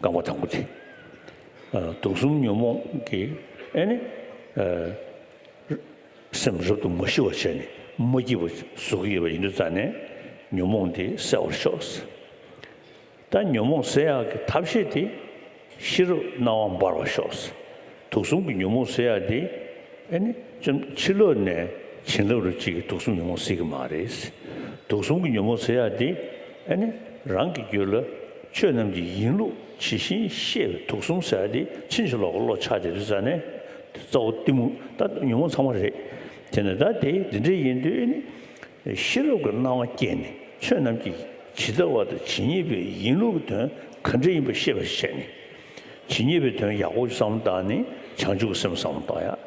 རྐང་པ་དང་པོ་དེ། ཨ་དུག་གསུམ་ཉོན་མོངས་ཀྱི་ཨེ་ནི་ཨ། སེམས་རབ་ཏུ་མ་ཞི་བར་བྱས་ནས་མ་སྐྱིད་པ་བཟོ་གི་ཡོད་པ་ཡིན་དུས་ཙང་ནས་ཉོན་མོངས་དེ་སེལ་བར་ཤོག་ད་ཉོན་མོངས་སེལ་ཡག་གི་ཐབས་ཤེས་དེ་ཤེས་རབ་སྣང་བ་འབར་བར་ཤོག་དུག་གསུམ་གྱི་ཉོན་མོངས་སེལ་ཡག་དེ་ཨེ་ནི་ཅུང་ཕྱི་ལོགས་ནས་བྱིན་རླབས་རུ་གཅིག་གིས་དུག་གསུམ་ཉོན་མོངས་སེལ་གི་མ་རེད། དུག་གསུམ་གྱི་ཉོན་མོངས་སེལ་ཡག་དེ་ཨེ་ནི་རང་གི་རྒྱུད་ལ་ཆོས་རྣམས་ཀྱི་ཡིན་ལུགས་ཇི་བཞིན་ཤེས་པའི་དུག་གསུམ་ཟེར་ཡག་དེ་ཕྱིན་ཅི་ལོག་གི་བློ་ཆགས་བསྡད་དུས་ཙང་ནས་གཙོ་བོ་གཏི་མུག་ད་ཉོན་མོངས་ཚང་མ་རེད། དེ་ནས་ད་དེ་འདི་འདྲ་ཡིན་དུས་ཨེ་ནི་ཤེས་རབ་ཀྱི་སྣང་བ་སྐྱེས་ནས་ཆོས་རྣམས་ཀྱི་ཇི་ལྟ་བ་དང་ཇི་སྙེད་པའི་ཡིན་ལུགས་ཀྱི་དོན་ག་འདྲ་ཡིན་པ་ཤེས་པར་བྱས་ནས་ཇི་སྙེད་པའི་དོན་ཡག་པོ་བསམ་བློ་བཏང་ནས་བྱང་ཆུབ་ཀྱི་སེམས་བསམ་བློ་བཏང་ཡག་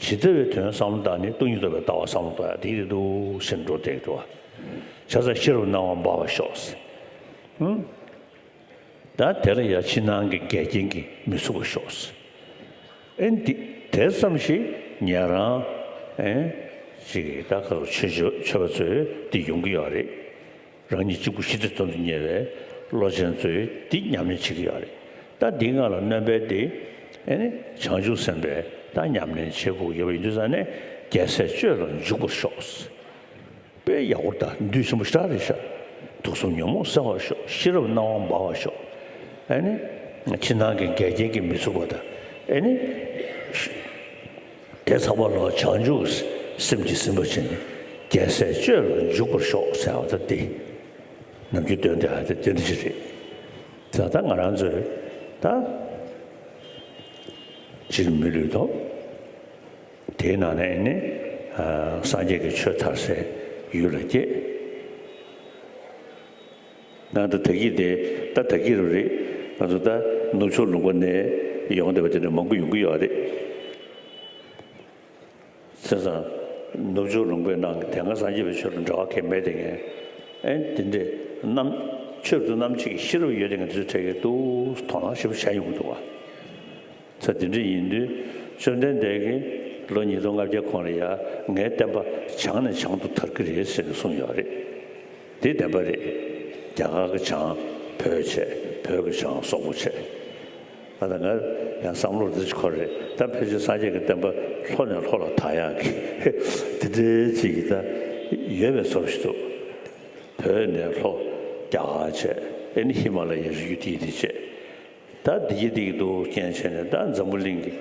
ཇི་ལྟ་བའི་དོན་བསམ་བློ་བཏང་ནས་སྟོང་ཉིད་རྟོགས་པའི་ལྟ་བ་བསམ་བློ་བཏང་ཡག་དེ་རེད་འདུག་ཟེར་འགྲོ་བསྡད་འདུག་བ། བྱས་ཙང་ཤེས་རབ་སྣང་བ་འབར་བར་ཤོག་ཧུམ། ད་དེ་ལ་ཡང་ཕྱི་ནང་གི་འགལ་རྐྱེན་གྱིས་མི་ཚུགས་པར་ཤོག་ཨེ་འདི་དེ་ཙམ་ཞིག་ཉན་རང་ཨེ་ཅིག་ད་ཁ་ལོ་ཆོས་ཆོས་ཆོས་པ་ཚོས་འདི་ཡོང་གི་ཡོད་རེད། རང་ཉིད་གཅིག་པུ་ཞི་བདེ་དོན་དུ་གཉེར་བའི་བློ་ཅན་ཚོས་འདི་ཉམས་ལེན་བྱེད་ཀྱི་ཡོད་རེད། ད་འདི་སྒང་ལ་སྣོན་པའི་འདི་ཨེ་ནི་བྱང་ཆུབ་སེམས་དཔའི་ད་ཉམས་ལེན་བྱེད་དགོས་ཡོད་པ་ཡིན་དུས་ཙང་ནས་རྒྱལ་སྲས་སྤྱོད་ལ་འཇུག་པར་ཤོག་དཔེ་ཡག་པོ་དང་འདུས་ཆེན་པོ་ཞེ་དྲག་རེད་ཤག་དུག་གསུམ་ཉོན་མོངས་སེལ་བར་ཤོག་ཤེས་རབ་སྣང་བ་འབར་བར་ཤོག་ཨེ་ནི། ཕྱི་ནང་གི་འགལ་རྐྱེན་གྱིས་མི་ཚུགས་པ་དང་། ཨེ་ནི། དེ་ཚང་མ་ལ་བྱང་ཆུབ་སེམས་ཀྱིས་ཟིན་པར་བྱས་ནས་རྒྱལ་སྲས་སྤྱོད་ལ་འཇུག་པར་ཤོག་ཟེར་བ་ད་དེ། ནམ་རྒྱུན་འདོན་དེ་ཧ་དེ་དེ་འདྲ་ཞིག་རེད། ད་ལྟ་ང་རང་ཚོས་ད། སྤྱིར་མི་ལུས་ཐོབ། དེའི་ནང་ནས་ནི། ཨ་སངས་རྒྱས་ཀྱི་ཆོས་དར་སའི་ཡུལ་ལ་སྐྱེས། ང་ད་ད་གི་དེ་ད་ད་གི་རུ་རེད། ང་ཚོ་ད་ནུབ་ཕྱོགས་ལུང་པ་ནས་ཡོང་བསྡད་པ་དེ་འདྲ་མང་པོ་ཡོང་གི་ཡོད་རེད། བྱས་ཙང་ནུབ་ཕྱོགས་ལུང་པའི་ནང་གི་དེ་སྔ་སངས་རྒྱས་པའི་ཆོས་ལ་འབྲེལ་བ་གང་ཡང་མེད་དེ་ངས་ཨེ་དེ་འདྲས་རྣམ་ཆོས་སུ་རྣམ་འབྱེད་ཀྱི་ཤེས་རབ་ཡོད་དེ་ངས་དེ་ཚོའི་གྲས་ཀྱི་ཏུ་དོ་སྣང་ཞེ་པོ་བྱས་ཡོང་གི་འདུག་བ། ཚ་དེ་འདྲ་ཡིན་དུས་བཅོམ་ལྡན་འདས་ཀྱིས་ལོ་ཉིས་སྟོང་ལྔ་བརྒྱ་གོང་ལ་ཡ་ངའི་བསྟན་པ་བྱང་ནས་བྱང་དུ་དར་གྱི་རེད་ཟེར་ནས་གསུངས་ཡོད་རེད། དེ་བདེན་པ་རེད། རྒྱ་གར་གྱི་བྱང་བོད་བྱས། བོད་ཀྱི་བྱང་སོག་པོ་བྱས། ཨ་ད་ང་ཡང་བསམ་བློ་འདི་ཅིག་འཁོར་རེད། ད་ཕལ་ཆེར་སངས་རྒྱས་ཀྱི་བསྟན་པ་ལྷོ་ནས་ལྷོ་ལ་དར་ཡག་གི་དེ་འདྲའི་ཅིག་གི་ད་ཡོད་པའི་བཟོ་ཞིག་འདུག་བོད་ནས་ལྷོ་རྒྱ་གར་བྱས། ཨེ་ནི་ཧི་མ་ལ་ཡའི་རི་རྒྱུད་དེ་དེ་བྱས། ད་འདི་གི་འདི་གི་འདུག་རྐྱེན་བྱས་ནས་ད་འཛམ་བུ་གླིང་གི་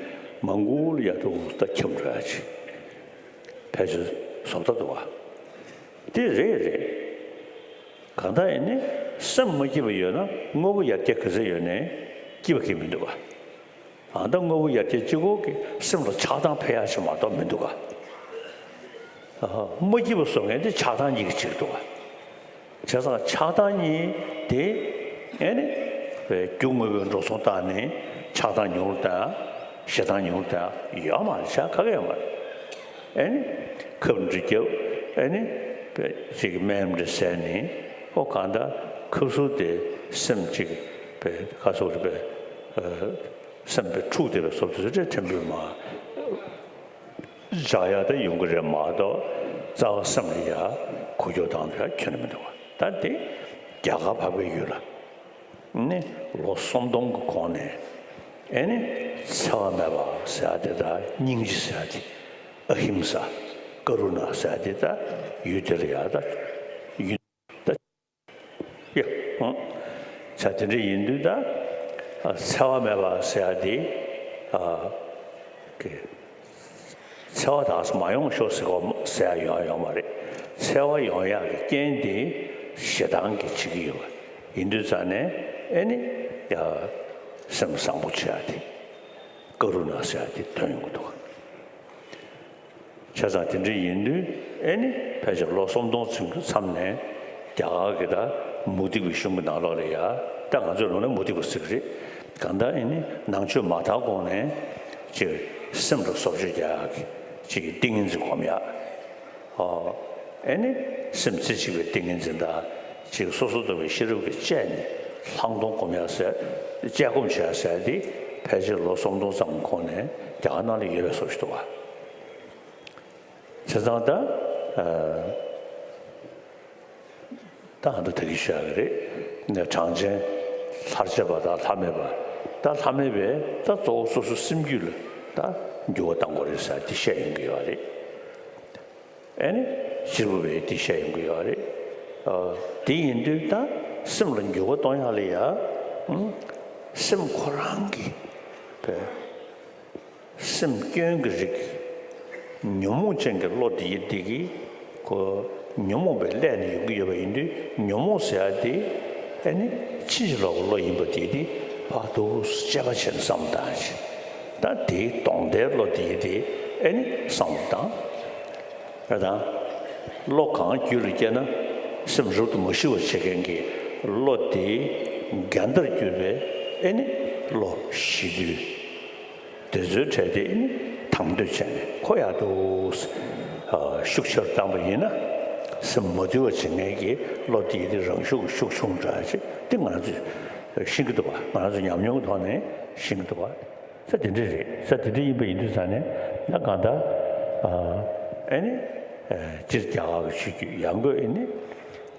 མང་པོ་ལ་ཡ་འདུག་ད་ཁྱབ་འགྲོ་ཡ་ཅིག་ཕལ་ཆེར་བཟོ་ལྟ་འདུག་བ། དེ་རེད་རེད། གང་ལྟར་ཡིན་ནའི་སེམས་མ་སྐྱིད་པ་ཡོད་ན་དངོས་པོ་ཡར་རྒྱས་ག་ཚད་ཡོད་ནའི་སྐྱིད་པ་གང་ཡང་མི་འདུག་ག་ཨ་ད་དངོས་པོ་ཡར་རྒྱས་གཅིག་པོ་གིས་སེམས་ལ་ཆགས་སྡང་འཕེལ་ཡག་ཞིག་མ་གཏོགས་མི་འདུག་ག་ཨ་མ་སྐྱིད་པ་བཟོ་མཁན་དེ་ཆགས་སྡང་གཉིས་ཀྱི་ཕྱིར་འདུག་ག་བྱས་ཙང་ཆགས་སྡང་གཉིས་དེ་ཨེ་ནི་རྒྱུ་དངོས་པོའི་འགྲོ་སོང་བཏང་ནས་ཆགས་སྡང་ཉུང་རུ་བཏང་། ཞེ་སྡང་ཉུང་རུ་བཏང་ཡོད་མ་རེད། བྱ་ག་གེ་ཡོད་མ་རེད། ཨེ་ནི་ཁབ་འདྲ་བརྒྱབ། ཨེ་ནི་ཅིག་སྨན་འདྲ་བཟས་ནས་ཨོ་གང་ལྟར་ཁབ་ཟུར་དེ་སེམས་ཅིག་པའི་ཁ་སོགས་རེད་པས། སེམས་པའི་འཁྲུག་བསྡད་པའི་བཟོ་དེ་ཚོ་ཕྲན་བུ་མ་འཇགས་ཡག་དེ་ཡོང་གི་རེད་མ་གཏོགས་རྩ་བ་སེམས་ལ་ཡ་འགུལ་སྐྱོད་བཏང་དུ་ཡ་ཁྱོན་ནས་མི་འདུག་བ། ད་དེ་རྒྱ་གར་འཕགས་པའི་ཡུལ་ལ་ནི་ལོ་སུམ་སྟོང་གི་གོང་ནས་ཨེ་ནི་འཚེ་བ་མེད་པ་ཟེར་ཡ་དེ་དང་སྙིང་རྗེ་ཟེར་ཡ་དེ། ཨ་ཧིམ་ས་ཀ་རུ་ན་ཟེར་ཡ་དེ་ད་ཡུལ་དེ་ལ་ཡ་ད་ཡུལ་ད་ཡ་ཧུང་ཆ་དེ་འདྲ་ཡིན་དུས་ད་འཚེ་བ་མེད་པ་ཟེར་ཡ་དེ་ཨ་གི་འཚེ་བ་དག་ས་མ་ཡོང་ཤོག་ཟེར་གོ་ཟེར་ཡ་ཡོང་ཡོང་མ་རེད། འཚེ་བ་ཡོང་ཡག་གི་རྐྱེན་དེ་ཞེ་སྡང་གིས་བྱེད་ཀྱི་ཡོད་པ་ཡིན་དུས་ཙང་ནས་ཨེ་ནི་ཡ་སེམས་བཟང་པོ་བྱེད་ཡ་དེ་ཀ་རུ་ན་ཟེར་ཡ་དེ་ཐོན་ཡོང་གི་འདུག་བྱས་ཙང་དེ་འདྲ་ཡིན་དུས་ཨེ་ནི་ཕལ་ཆེར་ལོ་སུམ་སྟོང་ཙམ་གྱི་མཚམས་ནས་རྒྱ་གར་གྱི་ད་མུ་སྟེགས་པའི་གཞུང་གི་ནང་ལོགས་ལ་ཡ་ད་ང་ཚོའི་ལུང་ནས་མུ་སྟེགས་པ་ཟེར་གྱི་རེད། གང་ལྟར་ཨེ་ནི་ནང་ཆོས་མ་དར་གོང་ནས་ཅིག་སེམས་ལ་བཟོ་བཅོས་རྒྱག་ཡག་གི་ཅིག་ཏིང་ངེ་འཛིན་སྒོམ་ཡག་ཨོ་ཨེ་ནི་སེམས་རྩེ་གཅིག་པའི་ཏིང་ངེ་འཛིན་དང་ཅིག་སོ་སོར་རྟོག་པའི་ཤེས་རབ་ཀྱིས་དཔྱད་ནས་ལྷག་མཐོང་སྒོམ་ཡག་ཟེར། དཔྱད་སྒོམ་བྱེད་ཡག་ཟེར་དེ་ཕལ་ཆེར་ལོ་སུམ་སྟོང་ཙམ་གོང་ནས་རྒྱ་གར་ནང་ལ་ཡོད་པའི་བཟོ་ཞིག་འདུག་བ། བྱས་ཙང་ད་ཨ་ད་ཨ་ད་ད་གི་ཤ་གི་རེད། ནས་གྲངས་ཅན་ལྷར་བཅས་པ་དང་ལྷ་མེད་པ། ད་ལྷ་མེད་པས་ད་གཙོ་བོ་སོ་སོ་སེམས་རྒྱུད་ལ་ད་འགྱུར་བ་གཏང་དགོས་རེད་ཟེར་དེ་བཤད་ཡོང་གི་ཡོད་རེད། ཨེ་ནི་གཅེར་བུ་བས་དེ་བཤད་ཡོང་གི་ཡོད་རེད། ཨ་དེ་ཡིན་དུས་ད་སེམས་ལ་འགྱུར་བ་གཏོང་ཡག་ལ་ཡ་ཨ་སེམས་ཁོ་རང་གི་བས། སེམས་སྐྱོན་གྱི་རིགས། ཉོན་མོངས་ཅན་གྱི་བློ་དེ་ཡི་དེ་གིས་ཁོ་ཉོན་མོངས་པའི་ཀླད་ནས་ཡོང་གི་ཡོད་པ་ཡིན་དུས་ཉོན་མོངས་ཟེར་ཡ་དེ་ཨེ་ནི་ཕྱིན་ཅི་ལོག་གི་བློ་ཡིན་པ་དེ་དེ་ཕར་དུ་དཔྱད་པ་བྱས་ནས་བསམ་བློ་བཏང་ཞིག་ད་དེའི་གདོང་བལྟའི་བློ་དེ་ཡི་དེ་ཨེ་ནི་བསམ་བློ་བཏང་། ད་བློ་གང་རྒྱུད་ལ་སྐྱེས་ན་སེམས་རབ་ཏུ་མ་ཞི་བར་བྱེད་མཁན་གྱི་བློ་དེ་འགལ་ཟླར་གྱུར་པའི་ཨེ་ནི་བློ་ཞི་དུལ། དེ་ཚོའི་གྲས་དེ་ནི་དང་དོད་བྱས་ནས་ཁོ་ཡག་ཏུ་ཤུགས་ཆེར་བཏང་པ་ཡིན་ན་སེམས་མ་དུལ་བ་བྱེད་མཁན་གྱི་བློ་དེ་དེ་རང་ཤུགས་ཤུགས་ཆུང་དྲགས་ཅིག་དེ་ང་རང་ཚོས་ཤེས་ཀྱི་འདུག་བ། ང་རང་ཚོ་ཉམས་མྱོང་གི་ཐོག་ནས་ཤེས་ཀྱི་འདུག་བ། ས་དེ་འདྲ་རེད། ས་དེ་འདྲ་ཡིན་པ་ཡིན་དུས་ཙང་ནས་ད་གང་ལྟར་ཨ་ནི་སྤྱིར་རྒྱ་གར་གྱི་ཆོས་བརྒྱུད་ཡང་སྒོས་ཨེ་ནི།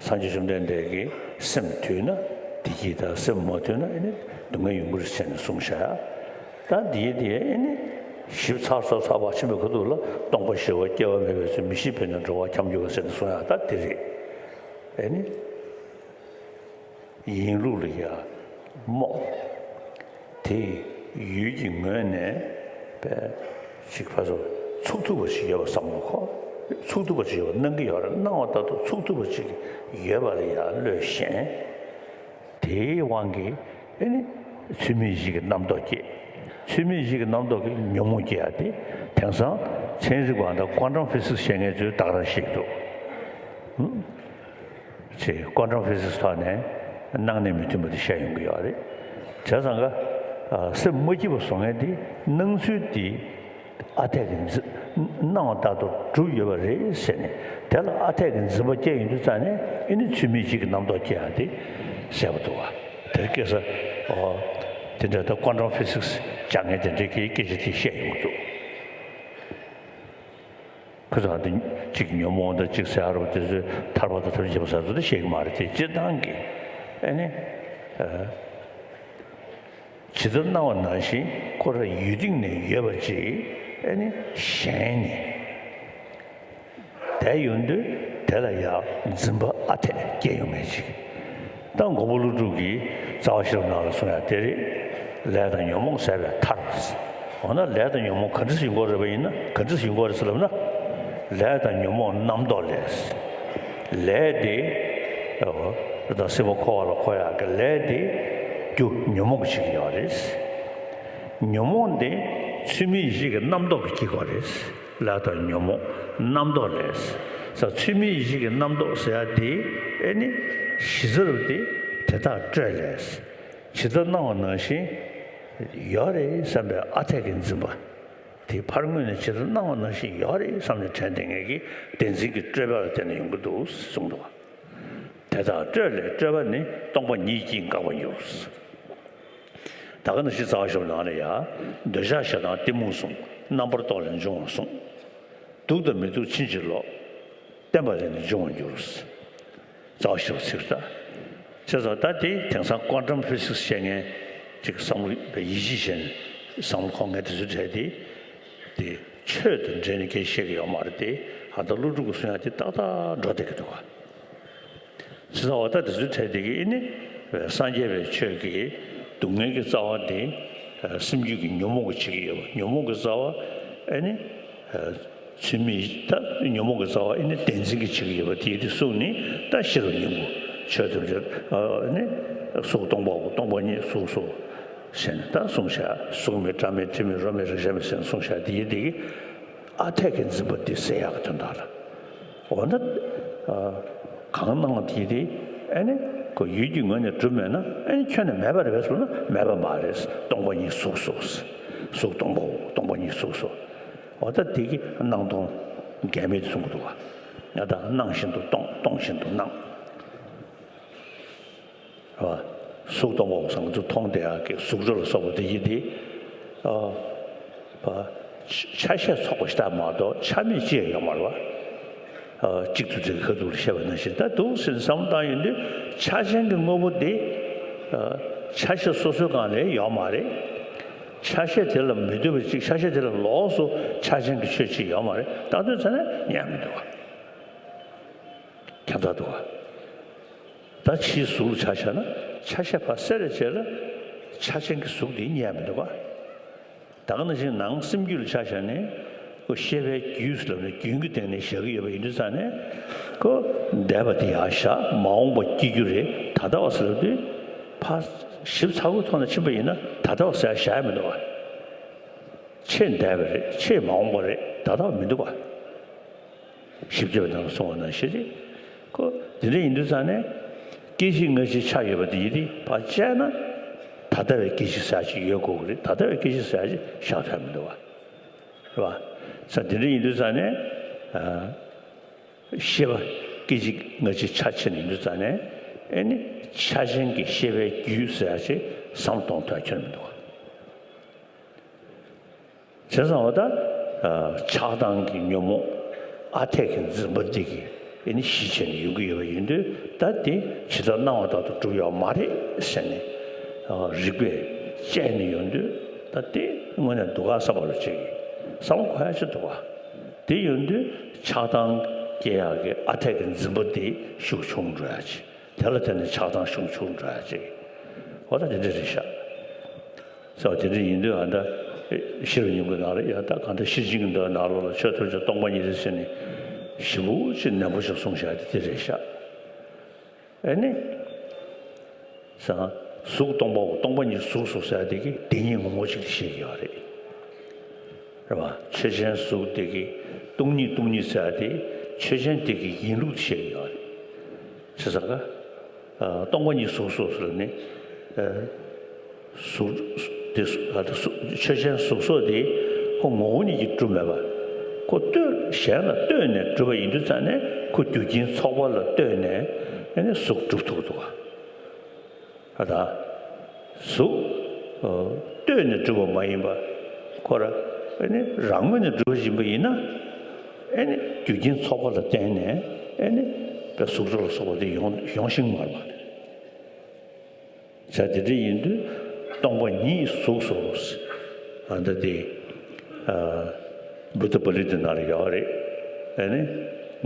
སངས་རྒྱས་བཅོམ་ལྡན་འདས་ཀྱིས་སེམས་དུལ་ན་བདེ་སྐྱིད་དང་སེམས་མ་དུལ་ན་ཨེ་ནི་སྡུག་བསྔལ་ཡོང་གི་རེད་ཟེར་ནས་གསུངས་བཞག་ད་འདིའི་དེ་ཨེ་ནི་ཞིབ་ཚགས་ཚགས་ཚགས་པ་ཆེན་པོའི་ཁ་ཐུག་ལ་སྟོང་པ་ཞི་བ་སྐྱེ་བ་མེད་པའི་ཚུལ་མི་ཤེས་པས་ན་འགྲོ་བ་འཁྱམས་འགྱུར་བ་ཟེར་ནས་གསུངས་ཡག་ད་དེ་རེད། ཨེ་ནི། ཡིན་ལུགས་ལ་ཡ་རྨོངས། དེ་ཡུལ་གྱི་ངོས་ནས་པས་ཅིག་ཕར་ཚུར་ཚུགས་ཐུབ་པ་ཞིག་ཡོད་པ་བསམ་བློ་འཁོར། ཚུགས་ཐུབ་པ་ཞིག་ཡོད་པ་སྣང་གི་ཡོད་རེད། སྣང་བ་ལྟར་དུ་ཚུགས་ཐུབ་པ་ཞིག་ཡོད་པ་ལ་ཡ་བློས་ཞེན། དེའི་དབང་གིས་ཨེ་ནི་ཚུལ་མིན་གཞི་གི་རྣམ་རྟོག་སྐྱེས། ཚུལ་མིན་གཞི་གི་རྣམ་རྟོག་གིས་ཉོན་མོངས་སྐྱེ་ཡ་དེ་དེང་སང་ཚན་རིག་པ་དང་ཀོན་ཊམ་ཕི་སིག་སི་བཤད་མཁན་ཚོས་ཏག་ཏག་ཤེས་ཀྱི་འདུག་ཧུམ། ཅེས་ཀོན་ཊམ་ཕི་སིག་སི་ཐོག་ནས་ སྣང་གནས་མི་མཐུན་པ་དེ་བཤད་ཡོང་གི་ཡོད་རེད། བྱས་ཙང་ཀ་ཨ་སེམས་མ་སྐྱིད་པ་བཟོ་མཁན་དེ་སྣང་ཚུལ་དེ་ཨ་འཐས་ཀྱི་འཛིན་སྣང་བ་ལྟར་དུ་གྲུབ་ཡོད་པ་རེད་ཟེར་ནས། དེ་ལ་ཨ་འཐས་ཀྱི་འཛིན་པ་སྐྱེ་ཡོང་དུས་ཙང་ནས་ཨེ་ནི་ཚུལ་མིན་གཞི་གི་རྣམ་རྟོག་སྐྱེ་ཡག་དེ་གསལ་པོ་འདུག་བ། དེར་སྐད་ས་ཨོ་དེ་འདྲ་ད་ཀོན་ཊམ་ཕི་སིག་སི་སྦྱང་མཁན་དེ་འདྲས་ཀྱིས་སྐད་ཆ་དེ་བཤད་ཡོང་གི་འདུག་ཁོ་ཚོ་འདི་གཅིག་ཉོན་མོངས་དང་གཅིག་ཟེར་ཡ་རོ་དེ་ཚོས་ཐར་པ་དང་ཐམས་ཅད་མཁྱེན་པ་ཟེར་ཚོ་དེ་བཤད་ཀྱི་མ་རེད། དེ་སྤྱིར་བཏང་གི་ཨེ་ནི་ཨ་ཇི་ལྟར་སྣང་བ་ནང་བཞིན་ཁོ་རང་ཡུལ་སྟེང་ནས་ཡོད་པ་ཅིག་ཨེ་ནི་ཞེན་ནས་བསྡད་ཡོང་དུས་དེ་ལ་ཡང་འཛིན་པ་ཨ་འཐས་སྐྱེ་ཡོང་མཁན་ཅིག་ད་མགོན་པོ་ཀླུ་སྒྲུབ་ཀྱིས་རྩ་བ་ཤེས་རབ་ནང་ལ་གསུངས་ཡ་དེ་རེད། ལས་དང་ཉོན་མོངས་ཟད་པའི་མཐར། འོ་ན་ལས་དང་ཉོན་མོངས་ག་འདྲ་ཞིག་ཡོང་གི་རེད་པ་ཡིན་ན། ག་འདྲ་ཞིག་ཡོང་གི་རེད་ཟེར་ལབ་ན། ལས་དང་ཉོན་མོངས་རྣམ་རྟོག་ལས། ལས་དེ་ད་སྲིད་པ་འཁོར་བ་ལ་འཁོར་ཡག་གི་ལས་དེ་རྒྱུ་ཉོན་མོངས་ཀྱིས་བྱེད་ཀྱི་ཡོད་རེད། ཉོན་མོངས་དེ་ཚུལ་མིན་གཞི་གི་རྣམ་རྟོག་གིས་བསྐྱེད་ཀྱི་ཡོད་རེད། ལས་དང་ཉོན་མོངས་རྣམ་རྟོག་ལས། ས་ཚུལ་མིན་གཞི་གི་རྣམ་རྟོག་ཟེར་ཡ་དེ་ཨེ་ནི་གཞི་རྩ་རུ་དེ་དེ་དག་སྤྲོས་ལས། ཇི་ལྟར་སྣང་བ་ནང་བཞིན་ཡོད་རེད་བསམ་པའི་ཨ་འཐས་ཀྱི་འཛིན་པ་དེ་ཕར་ངོས་ནས་ཇི་ལྟར་སྣང་བ་ནང་བཞིན་ཡོད་རེད་བསམ་ནས་དྲན་བསྡད་མཁན་གྱི་བདེན་འཛིན་གྱི་སྤྲོས་པ་ལ་བརྟེན་ནས་ཡོང་གི་འདུག་གསུངས་འདུག་དེ་དག་སྤྲོས་ལས་སྤྲོས་པ་ནི་སྟོང་པ་ཉིད་ཀྱིས་འགག་པར་འགྱུར། ད་ག་ནང་བཞིན་རྩ་བ་ཤེས་རབ་ནང་ལ་ཡང་འདོད་ཆགས་ཞེ་སྡང་གཏི་མུག་གསུམ། རྣམ་པར་རྟོག་ལས་འབྱུང་བར་གསུངས། སྡུག་དང་མི་སྡུག་ཕྱིན་ཅི་ལོག། བརྟེན་པ་ལས་ནི་འབྱུང་བར་འགྱུར། རྩ་བ་ཤེས་རབ་ཚིག་རེད་ད། བྱས་ཙང་ད་དེ་དེང་སང་ཀོན་ཊམ་ཕི་སིག་སི་བཤད་མཁན་ཅིག་བསམ་བློ་ཡིད་ཆེས་བྱས་ནས་བསམ་བློ་འཁོར་མཁན་དེ་ཚོའི་གྲས་དེ། དེ་ཆོས་དང་འབྲེལ་ནས་སྐད་ཆ་བཤད་ཀྱི་ཡོད་མ་རེད་དེ། ཨ་ད་ཀླུ་སྒྲུབ་ཀྱིས་གསུང་ཡ་དེ་ཏག་ཏག་འགྲོ་བསྡད་ཀྱི་འདུག་ག་བྱས་ཙང་འོ་ད་དེ་ཚོའི་གྲས་དེ་གིས་ནི་སངས་རྒྱས་པའི་ཆོས་ཀྱི་སྡུག་བསྔལ་གྱི་རྩ་བ་དེ་སེམས་རྒྱུད་ཀྱི་ཉོན་མོངས་ཀྱིས་བྱེད་ཀྱི་ཡོད་པ། ཉོན་མོངས་ཀྱི་རྩ་བ་ཨེ་ནི་ཚུལ་མིན་ད་ཉོན་མོངས་ཀྱི་རྩ་བ་ཨེ་ནི་བདེན་འཛིན་གྱིས་བྱེད་ཀྱི་ཡོད་པ་དེ་དེ་གསུངས་ནས། ད་ཤེས་རབ་སྙིང་པོ་ཆོས་དང་འབྲེལ་ཨེ་ནི་གཟུགས་སྟོང་པའོ། སྟོང་པ་ཉིད་གཟུགས་སོ་ཞེས་ནས་ད་གསུངས་བཞག་གཟུགས་མེད་སྒྲ་མེད་དྲི་མེད་རོ་མེད་རེག་བྱ་མེད་ཟེར་ནས་གསུངས་བཞག་དེ་དེ་གིས། ཨ་འཐས་ཀྱི་འཛིན་པ་འདི་སེལ་ཡག་གི་དོན་དག་ལ། འོ་ན། ཨ། གང་སྣང་བ་དེ་དེ་ཨེ་ནི་ཁོ་ཡུལ་གྱི་ངོས་ནས་གྲུབ་མེད་ན་ཨེ་ནི་ཁྱོན་ནས་མེད་པ་རེད་པས་ཟེར་ན་མེད་པ་མ་རེད། སྟོང་པ་ཉིད་གཟུགས་སོ། གཟུགས་སྟོང་པའོ། སྟོང་པ་ཉིད་གཟུགས་སོ། འོ་ད་དེ་གི་སྣང་སྟོང་འགལ་མེད་དུ་གསུང་གི་འདུག་ག་ཡང་ད་སྣང་བཞིན་དུ་སྟོང་། སྟོང་བཞིན་དུ་སྣང་། རེད་བ། གཟུགས་སྟོང་པའོ་ཟེར་ང་ཚོ་མཐོང་བསྡད་ཡག་གི་གཟུགས་སྒྲ་ལ་སོགས་པ་དེ་ཡིན་ཏེ། ཨ། བ། ཆ་ཤས་ཚོགས་པ་ཞིག་ལྟར་མ་གཏོགས་ཆ་མེད་ཅི་ཡང་ཡོད་མ་རེད་བ། ཨ། གཅིག་ཏུ་འདྲེས་ཁ་ཐུག་ལ་བཤད་པ་ནང་བཞིན་ད་འདུག་ཟེར་ནས་བསམ་བློ་བཏང་ཡོང་དུས་ཆགས་ཞེན་གྱི་དངོས་པོ་དེ། ཨ། ཆ་ཤས་སོ་སོའི་སྒང་ལ་ཡོད་མ་རེད། ཆ་ཤས་དེ་ལ་མི་ལྟོས་པ་ཅིག་ཆ་ཤས་དེ་ལ་ལོགས་སུ་ཆགས་ཞེན་གྱི་ཆོས་ཅིག་ཡོད་མ་རེད། ད་དུས་ཚོད་ནས་ཉན་མི་འདུག་བ། ཁྱད་མཚར་འདུག་བ། ད་ཕྱིའི་གཟུགས་ལ་ཆ་བཞག་ན་ཆ་ཤས་ཕར་བསལ་བྱས་ལ་ཆགས་ཞེན་གྱི་གཟུགས་དེ་རྙེད་མི་འདུག་ག་ད་ག་ནང་བཞིན་ནང་སེམས་རྒྱུད་ལ་ཆ་བཞག་ནས་ཁོ་ཤེས་པའི་རྒྱུད་ཟེར་ལབ་ནས་རྒྱུན་གྱི་སྟེང་ནས་བཞག་གི་ཡོད་པ་ཡིན་དུས་ཙང་ནས་ཁོ་འདས་པ་དེ་ཡར་བཞག་མ་འོངས་པ་སྐྱེ་རྒྱུ་རེད། ད་ལྟ་བ་ཟེར་ལབ་དུས་ཕར་ཞིབ་ཚགས་པོའི་ཐོག་ནས་ཕྱིན་པ་ཡིན་ན་ད་ལྟ་བ་ཟེར་ཡ་བཞག་ཡ་མི་འདུག་ག་ཆེས་འདས་པ་རེད། ཆེས་མ་འོངས་པ་རེད། ད་ལྟ་བ་མི་འདུག་ག་ཞིབ་རྒྱས་པའི་ནང་ལ་གསུངས་པ་ནང་བཞིན་རེད། ཁོ་དེ་འདྲ་ཡིན་དུས་ཙང་ནས་སྐྱེ་འཆི་སྔ་ཕྱི་ཆགས་ཡོད་པ་དེ་ཡིན་ཏེ་ཕར་བཅད་ན་ད་ལྟ་བའི་སྐྱེ་འཆི་ཟེར་ཡ་ཅིག་ཡོད་དགོས་ཀྱི་རེད། ད་ལྟ་བའི་སྐྱེ་འཆི་ཟེར་ཡ་ཅིག་བཞག་ཐུབ་ཡ་མི་འདུག་བ། རེད་བ། ས་དེ་འདྲ་ཡིན་དུས་ཙང་ནས་ཨ། ཤེས་པ་སྐྱེ་འཆི་སྔ་ཕྱི་ཆ་ཕྱེ་ནས་ཡིན་དུས་ཙང་ནས་ཨེ་ནི་ཆགས་ཞེན་གྱི་ཤེས་པའི་རྒྱུད་ཟེར་ཡ་ཅིག་བསམ་གཏོང་ཐུབ་ཡ་ཁྱོན་མི་འདུག་བ། བྱས་ཙང་འོ་ད། ཨ། ཆགས་སྡང་གི་ཉོན་མོངས་ཨ་འཐས་ཀྱི་འཛིན་པ་འདི་གིས་ཨེ་ནི་གཞི་བྱས་ནས་ཡོང་གི་ཡོད་པ་ཡིན་དུས་ད་དེ་ཇི་ལྟར་སྣང་བ་ལྟར་དུ་གྲུབ་ཡོད་མ་རེད་ཟེར་ནས། ཨ། རིགས་པས་དཔྱད་ནས་ཡོང་དུས་ད་དེ་དངོས་གནས་སྡུག་ཁག་ས་བ་རུ་ཅིག་གིས་བསམ་བློ་འཁོར་ཡ་ཅིག་འདུག་ག་དེ་ཡོང་དུས་ཆགས་སྡང་སྐྱེ་ཡག་གི་ཨ་འཐས་ཀྱི་འཛིན་པ་དེ་ཤུགས་ཆུང་འགྲོ་ཡ་ཅིག་དེ་ལ་བརྟེན་ནས་ཆགས་སྡང་ཤུགས་ཆུང་འགྲོ་ཡ་ཅིག་འོ་ད་དེ་འདྲ་རེད་ཤག་ས་བ་དེ་འདྲ་ཡིན་དུས་ཨ་ད་ཤེས་རབ་སྙིང་པོའི་ནང་ལ་ཡ་ད་གང་ལྟར་ཤེར་ཕྱིན་གྱི་མདོའི་ནང་ལོགས་ལ་ཆོས་ཐམས་ཅད་སྟོང་པ་ཉིད་དེ་ཟེར་ནས་ཞིབ་པོ་ཅིག་ནན་པོ་ཞིག་གསུངས་བཞག་དེ་དེ་རེད་ཤག་ཨེ་ནི། ས། གཟུགས་སྟོང་པའོ། སྟོང་པ་ཉིད་གཟུགས་སོ་ཟེར་དེ་གི་དེ་ཉིད་ངོ་བོ་གཅིག་ཏུ་བཤད་ཀྱི་ཡོད་རེད། རེད་བ། ཆོས་ཅན་གཟུགས་དེ་གི་སྟོང་ཉིད་སྟོང་ཉིད་ཟེར་དེ་ཆོས་ཅན་དེ་གི་ཡིན་ལུགས་བཤད་ཀྱི་ཡོད་རེད། བྱས་ཙང་ཀ་སྟོང་པ་ཉིད་གཟུགས་སོ་ཟེར་ནས། གཟུགས་དེ་གཟུགས་ཆོས་ཅན་གཟུགས་སོགས་དེ་ཁོ་ངོ་བོ་ཉིད་ཀྱིས་གྲུབ་མེད་པ། ཁོ་ལྟོས་གཞན་ལ་ལྟོས་ནས་གྲུབ་པ་ཡིན་དུས་ཙང་ནས་ཁོ་རྒྱུ་རྐྱེན་ཚོགས་པ་ལ་ལྟོས་ནས་ཨ་ནི་གཟུགས་གྲུབ་ཐུབ་འདུག་ག་ད་གཟུགས་ལྟོས་ནས་གྲུབ་པ་མ་ཡིན་པ། ཁོ་ར་ཨ་ནི་རང་ངོས་ནས་གྲུབ་པ་ཡིན་པ་ཡིན་ན། ཨ་ནི་རྒྱུ་རྐྱེན་ཚོགས་པ་ལ་བརྟེན་ནས་ཨ་ནི་པའི་གཟུགས་སྒྲ་ལ་སོགས་པ་དེ་ཡོང་ཡོང་ཤིང་མ་རེད་པ། བྱ་དེ་འདྲ་ཡིན་དུས་སྟོང་པ་ཉིད་གཟུགས་སོ། ཨ་ད་དེ་བུདྡྷ་པཱ་ལི་ཏི་ནང་ལ་ཡོད་རེད། ཨ་ནི་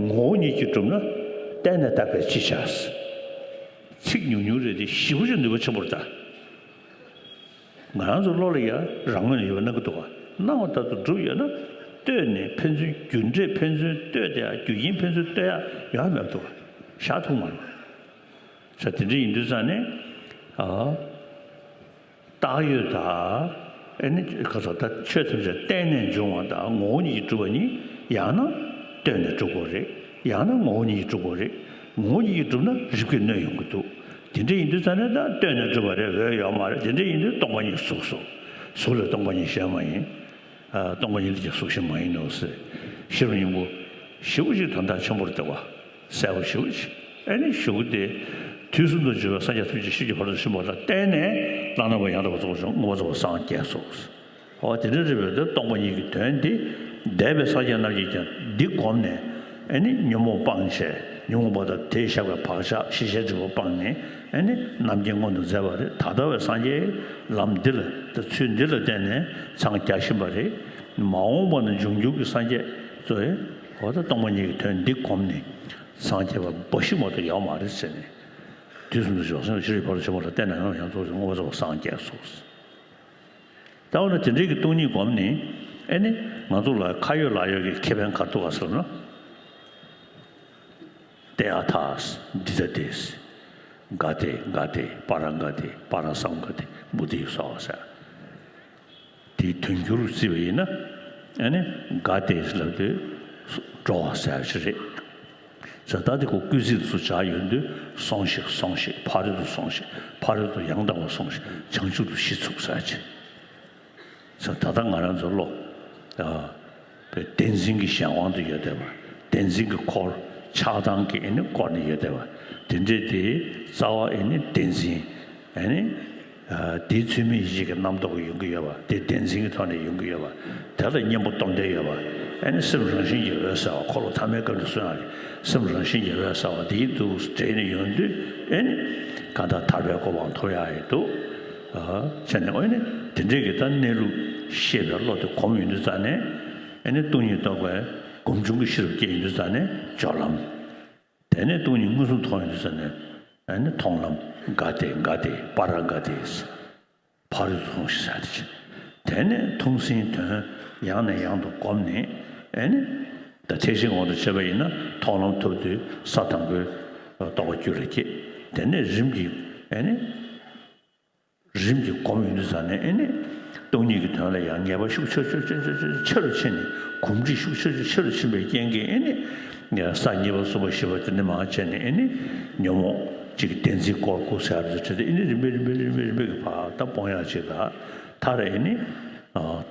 ངོ་བོ་ཉིད་ཀྱིས་གྲུབ་ན་བརྟེན་ནས་བཏགས་པས་ཅི་བྱ། ཚིག་ཉུང་ཉུང་རེད་དེ་ཞེ་པོ་ཅིག་ནུས་པ་ཆེན་པོ་རེད་ད། ང་རང་ཚོ་བློ་ལ་ཡ་རང་ངོས་ནས་ཡོད་པ་སྣང་གི་འདུག་ག་སྣང་བ་ལྟར་དུ་གྲུབ་ཡོད་ན་ལྟོས་ནས་ཕན་ཚུན་རྒྱུ་འབྲས་ཕན་ཚུན་ལྟོས་ཏེ་ཡ་རྒྱུ་རྐྱེན་ཕན་ཚུན་ལྟོས་ཡ་ཡོད་མེད་འདུག་ག་བཞག་ཐུབ་མ་རེད། ས་དེ་འདྲ་ཡིན་དུས་ཙང་ནས་ཨ། བཏགས་ཡོད་དང་། ཨེ་ནི་ཁ་སོགས་ད་ཆོས་ཐམས་ཅད་བརྟེན་ནས་འབྱུང་བ་དང་ངོ་བོ་ཉིད་ཀྱིས་གྲུབ་པ་ཉིད་ཡང་ན་ལྟོས་ནས་གྲུབ་དགོས་རེད། ཡང་ན་ངོ་བོ་ཉིད་ཀྱིས་གྲུབ་དགོས་རེད། ངོ་བོ་ཉིད་ཀྱིས་གྲུབ་ན་རིགས་པས་གནོད་ཡོང་གི་འདུག་དེ་འདྲ་ཡིན་དུས་ཙང་ནས་ད་ལྟོས་ནས་གྲུབ་པ་རེད། འོས་ཡོད་མ་རེད། དེ་འདྲ་ཡིན་དུས་སྟོང་པ་ཉིད་གཟུགས་སོ། གཟུགས་ལས་སྟོང་པ་ཉིད་གཞན་མ་ཡིན། ཨ། སྟོང་པ་ཉིད་ཀྱི་གཟུགས་གཞན་མ་ཡིན་ནོ་ཟེར། ཤེས་རབ་སྙིང་པོ་ཞེ་པོ་ཅིག་དོན་དག་ཆེན་པོ་རེད་བ། གསལ་པོ་ཞེ་པོ་ཅིག་ཨེ་ནི་ཞུ་གི་དེ། དུས་གསུམ་དུ་བྱོན་པའི་སངས་རྒྱས་ཐམས་ཅད་ཤེས་བྱའི་ཕ་རོལ་ཏུ་ཕྱིན་པ་ལ་བརྟེན་ནས་བླ་ན་མེད་པ་ཡང་དག་པར་རྫོགས་པར་བྱུང་མངོན་པར་རྫོགས་པར་སངས་རྒྱས་སོ། འོ་དེ་འདྲ་རེད་པས། དེ་སྟོང་པ་ཉིད་ཀྱི་དོན་འདི་འདས་པའི་སངས་རྒྱས་རྣམས་ཀྱིས་ཀྱང་འདི་བསྒོམས་ནས་ཨེ་ནི་ཉོན་མོངས་སྤངས་བྱས། ཉོན་མོངས་པ་དང་དེས་བཞག་པའི་བག་ཆགས་ཤེས་བྱའི་སྒྲིབ་པ་སྤངས་ནས་ཨེ་ནི་རྣམ་མཁྱེན་མངོན་དུ་མཛད་པ་རེད། ད་ལྟ་བའི་སངས་རྒྱས་ལམ་འདི་ལ་དེ་ཚུལ་འདི་ལ་བརྟེན་ནས་འཚང་རྒྱ་བཞིན་པ་རེད། མ་འོངས་པ་ན་འབྱུང་འགྱུར་གྱི་སངས་རྒྱས་ཚོས་འོ་ད་སྟོང་པ་ཉིད་ཀྱི་དོན་འདི་བསྒོམས་ནས་སངས་རྒྱས་པ་འབའ་ཞིག་མ་གཏོགས་ཡོད་མ་རེད་ཟེར་ནས། དུས་གསུམ་དུ་བྱོན་པའི་སངས་རྒྱས་ཤེས་རབ་ཀྱི་ཕ་རོལ་ཏུ་ཕྱིན་པ་ལ་བརྟེན་ནས་ཡང་ཡང་རྫོགས་ཤིང་མངོན་པར་རྫོགས་པར་སངས་རྒྱས་སོ། ད་འོ་ན་དེ་འདྲའི་གི་སྟོང་ཉིད་བསྒོམས་ནས་ཨེ་ནི་ང་ཚོ་ལ་ཁ་ཡོད་ལག་ཡོད་ཀྱི་ཁེ་ཕན་ག་རེ་འདུག་ག་ཟེར་ན། ཏདྱ་ཐཱ། འདི་ལྟ་སྟེ། ག་ཏེ་ག་ཏེ་པཱ་ར་ག་ཏེ་པཱ་ར་སཾ་ག་ཏེ་བོ་དྷི་སྭཱ་ཧཱ་ཟེར། དེའི་དོན་འགྱུར་བརྩིས་པ་ཡིན་ན། ཨ་ནི་ག་ཏེ་ལབ་དུས་འགྲོ་བ་ཟེར་ཡ་ཞིག་རེད། ཟེར་ད་དེ་ཁོ་སྐུལ་ཚིག་ཏུ་སྦྱར་ཡོང་དུས་སོང་ཞིག་སོང་ཞིག་ཕ་རོལ་ཏུ་སོང་ཞིག་ཕ་རོལ་ཏུ་ཡང་དག་པར་སོང་ཞིག་བྱང་ཆུབ་ཏུ་གཞི་ཚུགས་ཟེར་ཡ་ཅིག་ཟེར་ད་ལྟ་ང་རང་ཚོ་བློ། ཨ། བདེན་འཛིན་གྱི་གཞན་དབང་དུ་ཡོད་བསྡད་པ། བདེན་འཛིན་གྱི་འཁོར་ཆགས་སྡང་གིས་ཨེ་ནི་བསྐོར་ནས་ཡོད་བསྡད་པ། དེ་འདྲས་དེ་རྩ་བ་ཨེ་ནི་བདེན་འཛིན། ཨེ་ནི། ཨ། དེའི་ཚུལ་མིན་ཡིད་བྱེད་ཀྱི་རྣམ་རྟོག་ཡོང་གི་ཡོད་པ། དེ་བདེན་འཛིན་གྱི་ཐོག་ནས་ཡོང་གི་ཡོད་པ། དེ་ལ་གཉེན་པོ་སྟོབས་ལྡན་ཡོད་པ། ཨེ་ནི་སེམས་རང་བཞིན་གྱིས་འོད་གསལ་བ། འཁོར་ལོ་ཐ་མའི་སྐབས་ནས་གསུངས་ཡག་གི་སེམས་རང་བཞིན་གྱིས་འོད་གསལ་བ་དེའི་དུ་འདྲེས་ནས་ཡོང་དུས་ཨེ་ནི་གང་ལྟར་ཐར་པའི་གོ་འཕང་ཐོབ་ཡག་ཡོད་འདུག་ཨ། བྱས་ནས་ཨེ་ནི་དེ་འདྲས་ཀྱི་ད་གནས་ལུགས་ཤེས་པའི་བློ་དེ་གོམས་ཡོང་དུས་ཙང་ནས་ཨེ་ནི་སྟོང་ཉིད་རྟོགས་པའི་སྒོམ་བྱུང་གི་ཤེས་རབ་སྐྱེས་ཡོང་དུས་ཙང་ནས་སྦྱོར་ལམ། དེ་ནས་སྟོང་ཉིད་མངོན་སུམ་མཐོང་ཡོང་དུས་ཙང་ནས་ཨེ་ནི་མཐོང་ལམ་ག་ཏེ་ག་ཏེ་པཱ་ར་ག་ཏེ། ཕ་རོལ་ཏུ་སོང་ཞིག་ཟེར་ཏེ་བྱས། དེ་ནས་ཐུགས་ཟིན་དོན་ཡང་ནས་ཡང་དུ་བསྒོམས་ནས་ཨེ་ནི། ད་ཐེག་ཆེན་དབང་དུ་བྱས་པ་ཡིན་ན་མཐོང་ལམ་ཐོབ་དུས་ས་དང་པོའི་རྟོགས་པ་རྒྱུད་ལ་སྐྱེས། དེ་ནས་རིམ་གྱིས་ཨེ་ནི། རིམ་གྱིས་བསྒོམས་ཡོང་དུས་ཙང་ནས་ཨེ་ནི། སྟོང་ཉིད་ཀྱི་དོན་ལ་ཡང་ངེས་པ་ཤུགས་ཆེ་ཆེ་ཆེ་ཆེ་ཆེ་ཆེ་རུ་ཕྱིན་ནས་གོམས་འདྲིས་ཤུགས་ཆེ་ཆེ་ཆེ་རུ་ཕྱིན་པའི་རྐྱེན་གྱིས་ཨེ་ནི། ས་གཉིས་པ་གསུམ་པ་བཞི་པ་དེ་ནས་མར་བྱས་ནས་ཨེ་ནི། ཉོན་མོངས་གཅིག་གི་བདེན་འཛིན་སྐོར་དགུ་ཟེར་བ་དེ་བྱས་ཏེ་ཨེ་ནི་རིམ་པས་རིམ་པས་རིམ་པས་རིམ་པས་ཀྱི་བར་ད་སྤོང་ཡག་ཅིག་ད་མཐར་ཨེ་ནི།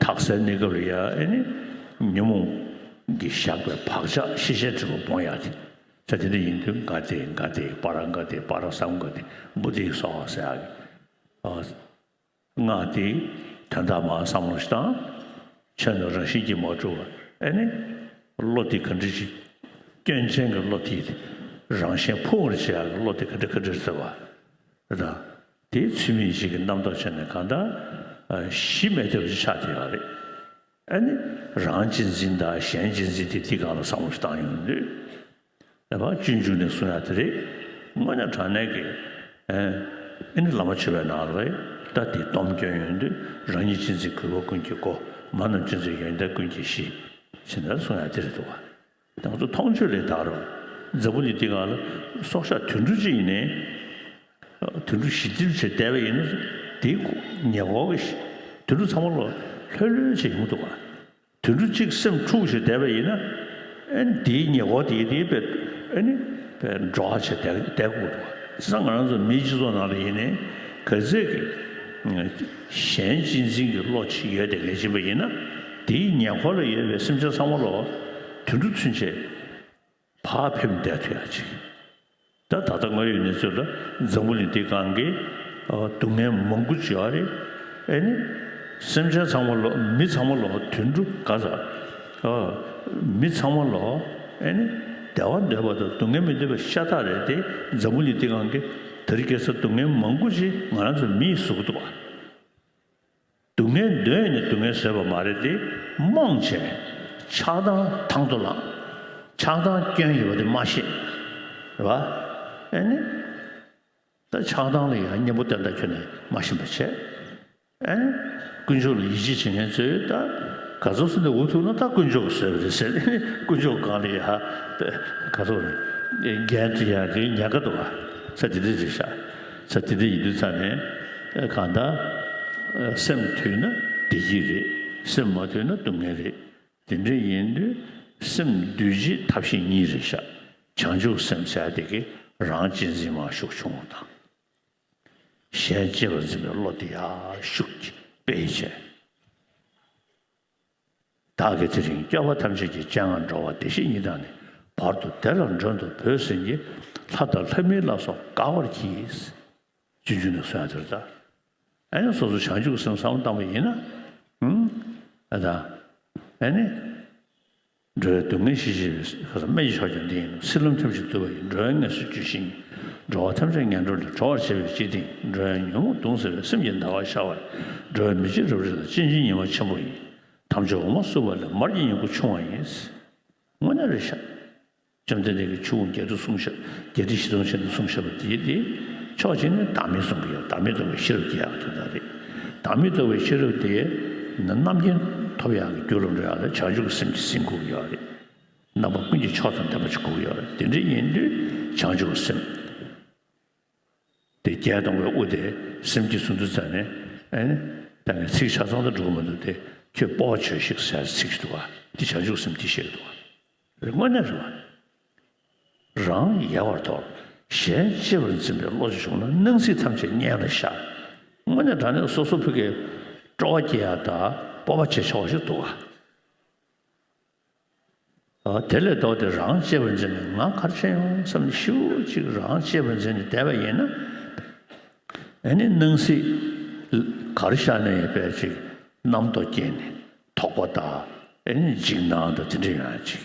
ཐག་སའི་གནས་སྐབས་ལ་ཡ་ཨེ་ནི། ཉོན་མོངས་ཀྱིས་བཞག་པའི་བག་ཆགས་ཤེས་བྱའི་སྒྲིབ་པ་སྤོང་ཡག་དེ། ས་དེ་འདྲ་ཡིན་དུས་ག་ཏེ་ག་ཏེ་པཱ་ར་ག་ཏེ་པཱ་ར་སཾ་ག་ཏེ་བོ་དྷི་སྭཱ་ཧཱ་ཟེར་ཡག་གི། སྔགས་དེ་དོན་དག་མར་བསམ་བློ་ཞིག་བཏང་། ཆོས་ནི་རང་བཞིན་གྱིས་མ་གྲུབ་པ། ཨེ་ནི། བློ་དེ་ག་འདྲ་ཞིག་སྐྱོན་ཅན་གྱི་བློ་དེ་རང་བཞིན་ཕུང་བར་བྱེད་ཡག་གི་བློ་དེ་ག་འདྲ་ག་འདྲ་ཟེར་བ། ད་དེ་ཚུལ་མིན་ཡིད་བྱེད་ཀྱི་རྣམ་རྟོག་བྱས་ནས་གང་ལྟར་གཞི་མེད་བསྡད་པ་ཞིག་ཆགས་བསྡད་ཡོད་རེད། ཨེ་ནི། རང་གཅེས་འཛིན་དང་གཞན་གཅེས་འཛིན་དེ་འདི་སྒང་ལ་བསམ་བློ་ཞིག་བཏང་ཡོང་དུས། ད་ཕར་སྤྱོད་འཇུག་ནས་གསུང་ཡག་དེ་རེད། དངོས་གནས་དྲང་གནས་ཀྱི། ཨེ་ནི་བླ་མ་མཆོད་པའི་ནང་ལ་ད་དེ་སྡོམ་སྐྱོན་ཡོང་དུས་རང་ཉིད་གཅེས་འཛིན་གུས་པ་ཀུན་གྱི་སྒོ། མ་རྣམས་གཅེས་འཛིན་ཡོན་ཏན་ཀུན་གྱི་གཞི། ཞེས་ནས་གསུང་ཡག་དེ་རེད་འདུག་བ། ང་ཚོ་མཐོང་ཆོས་ལས་དག་རུང་། འཛམ་བུ་གླིང་འདི་སྒང་ལ་སྲོག་ཆགས་དུད་འགྲོ་གཅིག་ཡིན་ནའི། དུད་འགྲོ་ཞིབ་འཇུག་བྱས་བསྡད་པ་ཡིན་ན། དེའི་ཉེ་འཁོར་གྱི་དུད་འགྲོ་ཚང་མ་ལོ་ལྷོད་ལྷོད་བྱས་ཡོང་གི་འདུག་ག་དུད་འགྲོ་གཅིག་སེམས་འཁྲུག་བྱས་བསྡད་པ་ཡིན་ན། ཨེ་ནི་དེའི་ཉེ་འཁོར་དེའི་དེའི་དཔེ་ཨེ་ནི་དཔེ་འགྲོ་བ་བྱས་བསྡད་བསྡད་དགོས་འདུག་ག་བྱས་ཙང་ང་རང་ཚོ་མིའི་སྤྱི་ཚོགས་ནང་ལ་ཡིན་ནའི་གལ་སྲིད་ཀྱི་གཞན་གཅེས་འཛིན་གྱི་བློ་ཅིག་ཡོད་དེ་ངེས་ཅན་པ་ཡིན་ན། དེའི་ཉེ་འཁོར་ལ་ཡོད་པའི་སེམས་ཅན་ཚང་མ་ལ་དུད་འགྲོ་ཚུན་ཆད་བག་ཕེབས་བསྡད་ཐུབ་ཡག་ཅིག་ད་ད་ལྟ་དངོས་ཡོད་གནས་ཚུལ་ལ་འཛམ་བུ་གླིང་འདི་སྒང་གི་ཨ་སྡུག་བསྔལ་མང་པོ་ཅིག་ཡོད་རེད། ཨེ་ནི། སེམས་ཅན་ཚང་མ་ལོ་མི་ཚང་མ་ལོ་དུད་འགྲོ་ག་ས། ཨ་མི་ཚང་མ་ལོ་ཨེ་ནི། བདེ་བ་འདོད་པ་དང་སྡུག་བསྔལ་མི་འདོད་པ་ཤ་སྟག་རེད་དེ། འཛམ་བུ་གླིང་འདི་སྒང་གི་དེ་རིང་ཁ་སང་སྡུག་བསྔལ་མང་པོ་ཅིག་ང་རང་ཚོ་མིས་བཟོ་གི་འདུག་བ། སྡུག་བསྔལ་འདོད་ནས་སྡུག་བསྔལ་བཟོས་པ་མ་རེད་དེ། རྨོངས་བྱས། ཆགས་སྡང་དང་དུ་བླངས། ཆགས་སྡང་སྐྱོན་ཡོད་པ་དེ་མ་ཤེས། རེད་བ། ཨེ་ནི། ད་ཆགས་སྡང་ལ་ཡང་གཉེན་པོ་བསྟེན་སྟངས་ཁྱོན་ནས་མ་ཤེས་པ་བྱས། ཨེ། དཀོན་མཆོག་ལ་ཡིད་ཆེས་བྱེད་མཁན་ཚོས་ད་ག་ཚོད་ཟེར་ནས་འུ་ཐུག་ན་ད་དཀོན་མཆོག་གིས་བཟོས་པ་རེད་ཟེར། དཀོན་མཆོག་སྒང་ལ་ཡ་ག་ཚོད་རེད། འགན་འཁྲི་ཡག་གི་ཉེན་ཁ་འདུག་ག་ས་དེ་འདྲ་རེད་ཤག་ས་དེ་འདྲ་ཡིན་དུས་ཙང་ནས་གང་ལྟར་སེམས་དུལ་ན་བདེ་སྐྱིད་རེད། སེམས་མ་དུལ་ན་སྡུག་བསྔལ་རེད། དེ་འདྲ་ཡིན་དུས་སེམས་འདུལ་བྱེད་ཐབས་ཤེས་གཉིས་རེད་ཤག་བྱང་ཆུབ་སེམས་ཟེར་དེ་གི་རང་གཅེས་འཛིན་མར་ཤུགས་ཆུང་བ་དང་། གཞན་གཅེས་པར་འཛིན་པའི་བློ་དེ་ཡར་ཤུགས་ཀྱིས་སྤེལ་བྱས། བདག་གིས་དེ་རིང་སྐྱོབ་པ་ཐམས་ཅད་ཀྱི་སྤྱན་སྔར་འགྲོ་བ་བདེ་གཤེགས་ཉིད་དང་ནི། བར་དུ་བདེ་ལ་མགྲོན་དུ་བོས་ཟིན་གྱི། ལྷ་དང་ལྷ་མིན་ལ་སོགས་དགའ་བར་གྱིས། སྤྱོད་འཇུག་ནས་གསུང་ཡ་དེར་ད། ཨ་ནི་སོ་སོ་བྱང་ཆུབ་སེམས་བསམ་བློ་བཏང་བ་ཡིན་ན། ཨུམ། ཨ་ད། ཨ་ནི། འགྲོ་བའི་སྡུག་བསྔལ་ཞི་བྱེད་པའི། སྨན་གྱི་མཆོག་ཀྱང་འདི་ཡིན་ནོ། སྲིད་ལམ་ཐིམ་ཞིང་དུལ་བ་ཡིས། འགྲོ་བའི་ངལ་གསོ་བཅོས་ཤིང་། འགྲོ་བ་ཐམས་ཅད་ངན་འགྲོ་ལས། གྲོལ་བར་བྱེད་པའི་སྤྱི་དེང་། འགྲོ་བའི་ཉོན་མོངས་གདུང་སེལ་བའི། སེམས་ཀྱི་ཟླ་བ་ཤར་བ་ཡིས། འགྲོ་བའི་མི་མཇེད་རབ་རིབ་ལ། སྤྱན་ཆེན་ཉི་མ་ཆེན་པོ་ཡིས། དམ་ཆོས་འོ་མ་བསྲུབས་པ་ལས། མར་གྱི་ཉིང་ཁུ་ཕྱུང་བ་ཡིན། དངོས་གནས་རེད་ཤག་བཅོམ་ལྡན་འདས་ཀྱིས་ཆུ་བོ་བརྒྱད་སྟོང་གསུངས་ཤག་བརྒྱད་ཁྲི་བཞི་སྟོང་ཕྱིན་ནས་གསུངས་ཤག་པ་དེ་དེ། ཕྱོགས་གཅིག་ནས་བདག་མེད་གསུང་གི་ཡོད། བདག་མེད་རྟོགས་པའི་ཤེས་རབ་སྐྱེ་ཡག་གི་དོན་དག་རེད། བདག་མེད་རྟོགས་པའི་ཤེས་རབ་དེ་ནི་རྣམ་མཁྱེན་ཐོབ་ཡག་གི་རྒྱུ་རུ་འགྲོ་ཡག་ལ་བྱང་ཆུབ་ཀྱི་སེམས་ཀྱིས་ཟིན་དགོས་ཀྱི་ཡོད་རེད། རྣམ་པ་ཀུན་གྱི་མཆོག་དང་ལྡན་པ་ཅིག་དགོས་ཀྱི་ཡོད་རེད། དེ་འདྲ་ཡིན་དུས་བྱང་ཆུབ་ཀྱི་སེམས། དེ་བརྒྱད་སྟོང་པའི་དབུ་དེ་སེམས་ཀྱིས་ཟུང་དུ་མཛད་ནས། ཨེ་ནི། ད་ངས་ཚིག་ཆ་ཚང་དུ་འགྲོ་གི་མི་འདུག་སྟེ། ཁྱོད་སྤོབས་པ་བྱོས་ཤིག་ཟེར་ཚིག་ཅིག་འདུག་ག་དེ་བྱང་ཆུབ་སེམས་དེ་བཤད་ཀྱི་འདུག་ག་རེད། དངོས་གནས་རེད་བ། རང་ཡལ་བར་དོར། གཞན་གཅེས་པར་འཛིན་པའི་བློ་ཅིག་བྱུང་ན། སྣང་སྲིད་ཐམས་ཅད་གཉེན་ལ་བཞག་དངོས་གནས་དྲང་གནས་སོ་སོ་ཕ་གིར་སྤྲོ་བ་སྐྱེ་ཡག་དང་སྤོབས་པ་བྱེད་ཆོག་པ་ཞིག་འདུག་ག་ཨ། དེ་ལས་ལྡོག་སྟེ་རང་གཅེས་པར་འཛིན་ནས་ང་ག་རེ་བྱས་ཡོང་བསམ་ནས་ཤུགས་ཅིག་རང་གཅེས་པར་འཛིན་ནས་བསྡད་པ་ཡིན་ན། ཨ་ནི་སྣང་སྲིད་ག་རེ་ཤར་ནའི་ཡང་དཔེ་ཅིག་རྣམ་རྟོག་སྐྱེས་ནས་དོགས་པ་དང་། ཨ་ནི་འཇིགས་སྣང་དང་དེ་འདྲ་ཡོང་ཡག་ཅིག་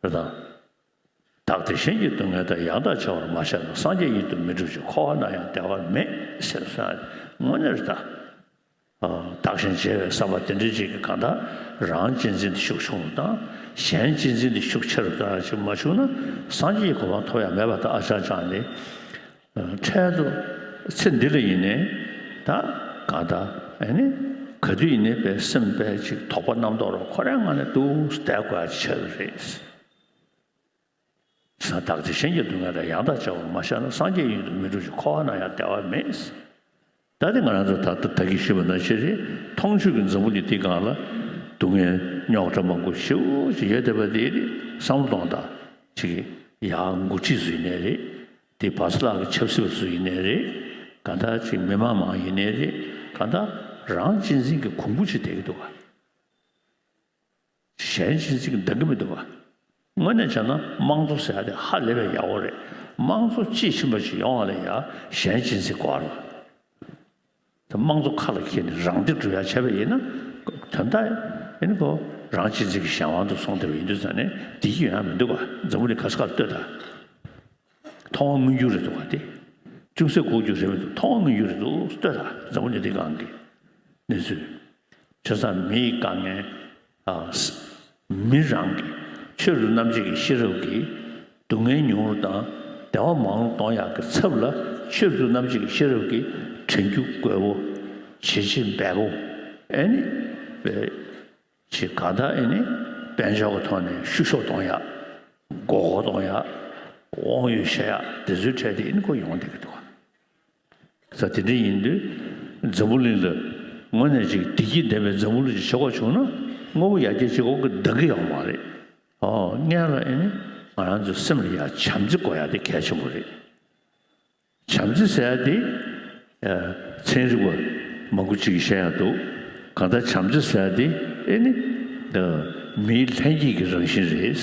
རེད་དང་། བདག་དེ་གཞན་གྱི་སྡུག་བསྔལ་དང་། ཡང་དག་བྱ་བར་མ་བྱས་ན། སངས་རྒྱས་ཡུལ་དུ་མི་འགྲོ་ཞིང་། འཁོར་བ་ན་ཡང་བདེ་བ་མེད་ཟེར་སོང་། དངོས་གནས་རེད་ད། བདག་གཞན་བརྗེ་བའི་བསམ་པ་དེ་འདྲ་ཅིག་གིས་གང་ལྟར་རང་གཅེས་འཛིན་དེ་ཤུགས་ཆུང་དང་། གཞན་གཅེས་འཛིན་དེ་ཤུགས་ཆེ་རུ་བཏང་ཅིག་མ་བྱུང་ན། སངས་རྒྱས་ཀྱི་གོ་འཕང་ཐོབ་ཡ་མེད་པ་དང་། ཨ་ཅང་ཅང་ནི་འཕྲལ་དུ་ཚེ་འདི་ལ་ཡིན་ནའི་ད་གང་ལྟར་ཨ་ནི་ག་དུས་ཡིན་ནའི་དཔེ་སེམས་དཔེ་ཅིག་དོགས་པ་རྣམ་རྟོག་རོ་ཁོ་རའི་ངང་ནས་འདུག་བསྡད་དགོས་ཡ་ཅིག་ཆགས་ཀྱི་རེད། བདག་དེ་གཞན་གྱི་སྡུག་བསྔལ་དང་། ཡང་དག་བྱ་བར་མ་བྱས་ན། སངས་རྒྱས་ཡུལ་དུ་མི་འགྲོ་ཞིང་། འཁོར་བ་ན་ཡང་བདེ་བ་མེད། ད་དེ་ང་རང་ཚོ་ད་ལྟ་ད་གིན་ཞུས་པ་ནང་བཞིན་རེད། མཐོང་ཆོས་ཀྱི་འཛམ་བུ་གླིང་འདི་སྒང་ལ་སྡུག་བསྔལ་རྙོག་དྲ་མང་པོ་ཞེ་པོ་ཅིག་ཡོད་བསྡད་པ་དེ་རེད། བསམ་བློ་གཏོང་དང་ཅིག་ཡར་འགོ་ཁྲིད་ཚོ་ཡིན་ནའི་རེད། དེ་བར་སླག་གི་ཆབ་སྲིད་པ་ཚོ་ཡིན་ནའི་རེད། གང་ལྟར་ཅིག་མི་མང་མང་ཡིན་ནའི་རེད། གང་ལྟར་རང་གཅེས་འཛིན་གྱི་གོང་བུ་ཅིག་བསྡད་ཀྱི་འདུག་ག་གཞན་གཅེས་འཛིན་གྱི་འདང་གི་མི་འདུག་བ། དངོས་གནས་བྱས་ན་དམངས་གཙོ་ཟེར་ཡ་དེ་ཧ་ལས་པའི་ཡག་པོ་རེད། དམངས་གཙོ་དཔྱིས་ཕྱིན་པ་ཞིག་ཡོང་བ་ལ་ཡ་གཞན་གཅེས་འཛིན་དགོས་རེད། དེ་དམངས་གཙོ་ཁ་ལ་འཁྱེར་ནས་རང་བདེ་སྒྲུབ་ཡ་བྱས་པ་ཡིན་ན། དོན་དག་ཨེ་ནི་ཁོ་རང་གཅེས་འཛིན་གྱི་གཞན་དབང་དུ་སོང་བསྡད་པ་ཡིན་དུས་ཙང་ནས་བདེ་སྐྱིད་ཡོང་ཡ་མི་འདུག་བ། འཛམ་བུ་གླིང་ག་ས་ག་ལ་ལྟོས་དང་། མཐོང་བ་མངོན་གྱུར་རེད་འདུག་ག་དེ། ཅུང་ཟད་ལྐོག་གྱུར་རེད་མི་འདུག་མཐོང་བ་མངོན་གྱུར་རེད་འདུག་ལྟོས་དང་། འཛམ་བུ་གླིང་འདི་སྒང་གི་གནས་ཚུལ། བྱས་ཙང་མི་ཡི་དཀའ་ངལ། ཨ། མི་རང་གི་ཆེད་དུ་རྣམ་འབྱེད་ཀྱི་ཤེས་རབ་ཀྱིས་སྡུག་བསྔལ་ཉུང་རུ་དང་བདེ་བ་མང་རུ་གཏོང་ཡག་གི་ཚབ་ལ་ཆེད་དུ་རྣམ་འབྱེད་ཀྱི་ཤེས་རབ་ཀྱིས་དྲན་རྒྱུ་དགོས་པོ། བྱེད་བྱེད་འབད་པོ། ཨེ་ནི། ཅིག་གང་ལྟར་ཨེ་ནི་དཔལ་འབྱོར་གྱི་ཐོག་ནས་བཤུ་གཞོག་གཏོང་ཡག་མགོ་སྐོར་གཏོང་ཡག་དབང་ཡོད་བཤད་ཡག་དེ་ཚོའི་གྲས་དེ་ཨེ་ནི་ཁོ་ཡོང་བསྡད་ཀྱི་འདུག་ག་ས་དེ་འདྲ་ཡིན་དུས་འཛམ་བུ་གླིང་ལ་དངོས་གནས་ཅིག་བདེ་སྐྱིད་ལྡན་པའི་འཛམ་བུ་གླིང་ཅིག་བྱེད་དགོས་བྱུང་ན། དངོས་པོ་ཡར་རྒྱས་བྱེད་དགོས་ཀྱི་འདང་གི་ཡོད་མ་རེད། ཨོ། སྔོན་ལ་ཨེ་ནི་ང་རང་ཚོའི་སེམས་ལ་ཡ་བྱམས་བརྩེ་དགོས་ཡག་དེ་གལ་ཆེན་པོ་རེད། བྱམས་བརྩེ་ཟེར་ཡ་དེ་ཚན་རིག་པ་མང་པོ་ཅིག་གིས་བཤད་ཡ་འདུག་གང་ལྟར་བྱམས་བརྩེ་ཟེར་ཡ་དེ་ཨེ་ནི་མིའི་ལྷན་སྐྱེས་ཀྱི་རང་བཞིན་རེད།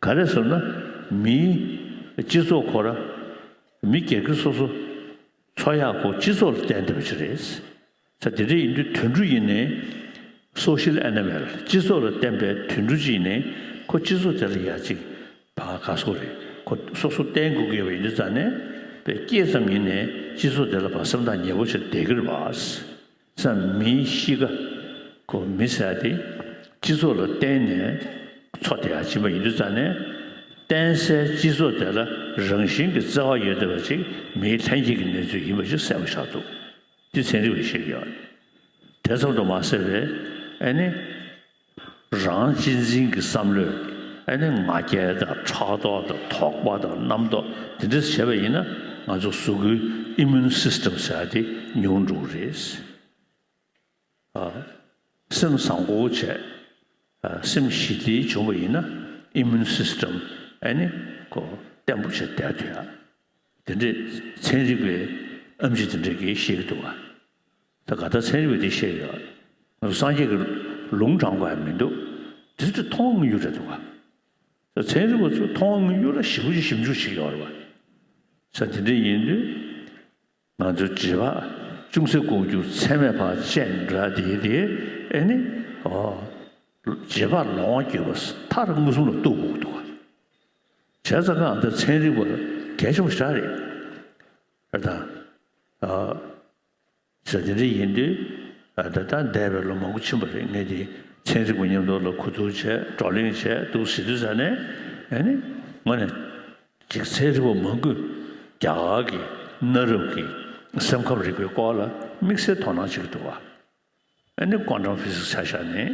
ག་རེ་ཟེར་ན་མིའི་སྤྱི་ཚོགས་ཁོ་ར་མི་སྒེར་གྱི་སོ་སོ་འཚོ་ཡག་ཁོ་སྤྱི་ཚོགས་ལ་བརྟེན་བསྡད་པ་ཅིག་རེད། ས་དེ་འདྲ་ཡིན་དུས་དུད་འགྲོ་ཡིན་ནའི་སོ་ཤལ་ཨེ་ནི་མལ་སྤྱི་ཚོགས་ལ་བརྟེན་པའི་དུད་འགྲོ་ཅིག་ཡིན་ནའི་ཁོ་སྤྱི་ཚོགས་དེ་ལ་ཡ་ཅིག་བ་ག་སོ་རེད། ཁོ་སོ་སོ་བརྟེན་དགོས་ཀྱི་ཡོད་པ་ཡིན་དུས་ཙང་ནས་པའི་སྐྱེས་ཙམ་ཡིན་ནའི་སྤྱི་ཚོགས་དེ་ལ་བ་སེམས་ཐག་ཉེ་པོ་ཞིག་བསྡད་ཀྱི་རེད་བ། ས་མིའི་གཤིས་ཀ་ཁོ་མི་ཟེར་དེ་སྤྱི་ཚོགས་ལ་བརྟེན་ནས་འཚོ་བསྡད་ཡ་ཕྱིན་པ་ཡིན་དུས་ཙང་ནས་བརྟེན་སའི་སྤྱི་ཚོགས་དེ་ལ་རང་བཞིན་གྱི་བརྩེ་བ་ཡོད་བསྡད་པ་ཅིག་མིའི་ལྷན་སྐྱེས་ཀྱི་གནས་ཚུལ་ཡིན་པ་ཞིག་གསལ་པོ་ཆགས་འདུག་འདི་ཚན་རིག་པས་བཤད་ཀྱི་ཡོད། དེ་ཙམ་དུ་མ་ཟད་པའི་ཨ་ནི་རང་གཅེས་འཛིན་གྱི་བསམ་བློས་ཨ་ནི་ང་རྒྱལ་དང་ཕྲག་དོག་དང་དོགས་པ་དང་རྣམ་རྟོག་འདི་འདྲ་བྱས་པ་ཡིན་ན་ང་ཚོ་གཟུགས་པོའི་ཨི་མུན་སིས་ཊམ་ཟེར་ཡ་དེ་ཉུང་འགྲོ་གི་རེད། ཨ། སེམས་བཟང་པོ་བྱས། ཨ། སེམས་ཞི་བདེ་བྱུང་བ་ཡིན་ན་ཨི་མུན་སིས་ཊམ་ཨ་ནི་ཁོ་བརྟན་པོ་བྱས་བསྡད་ཐུབ་ཡ། དེ་འདྲས་ཚན་རིག་པའི་ཨེམ་ཆི་དེ་འདྲས་ཀྱིས་བཤད་ཀྱི་འདུག་ག་ད་ག་ད་ཚན་རིག་པས་དེ་བཤད་ཡོད། ང་ཚོ་སངས་རྒྱས་ཀྱི་ལུང་དྲངས་པ་ཡང་མི་འདུག་དེ་ཚོ་མཐོང་དངོས་ཡོད་རེད་འདུག་ག་ད་ཚན་རིག་པ་ཚོས་མཐོང་དངོས་ཡོད་ལ་ཞིབ་པོ་ཞིབ་འཇུག་བྱེད་ཀྱི་ཡོད་རེད་བ། ས་དེ་འདྲས་ཡིན་དུས། ང་ཚོ་རྗེས་དཔག་ཅུང་ཟད་ལྐོག་གྱུར་ཚད་མེད་བར་བཅད་འདྲ་དེ་དེ་ཨེ་ནི། ཨོ། རྗེས་དཔག་ལོང་བ་བརྒྱུད་པ་མཐར་མངོན་སུམ་ལ་གཏུག་དགོས་འདུག་ག་བྱས་ཙང་ང་འདི་ཚན་རིག་པ་གལ་ཆེན་པོ་ཞིག་རེད། ཨ་ད། ཨ། ཟེར་དེ་འདྲ་ཡིན་དུས། ཨ་ད་ད་འདས་པའི་ལོ་མང་པོ་ཕྱིན་པ་རེད། ངས་དེ་ཚན་རིག་པ་མཉམ་དུ་ལ་གོ་བསྡུར་བྱས་བགྲོ་གླེང་བྱས་འདུག་ཟེར་དུས་ཙ་ནས་ཨེ་ནི། དངོས་གནས། ཅིག་ཚན་རིག་པ་མང་པོས་རྒྱ་གར་གྱི་གནའ་རབས་ཀྱི་སེམས་ཁམས་རིག་པའི་སྐོར་ལ་དམིགས་བསལ་དོ་སྣང་བྱེད་ཀྱི་འདུག་བ། ཨ་ནི་ཀོན་ཊམ་ཕི་ཟིག་སི་ཆ་བཞག་ནས་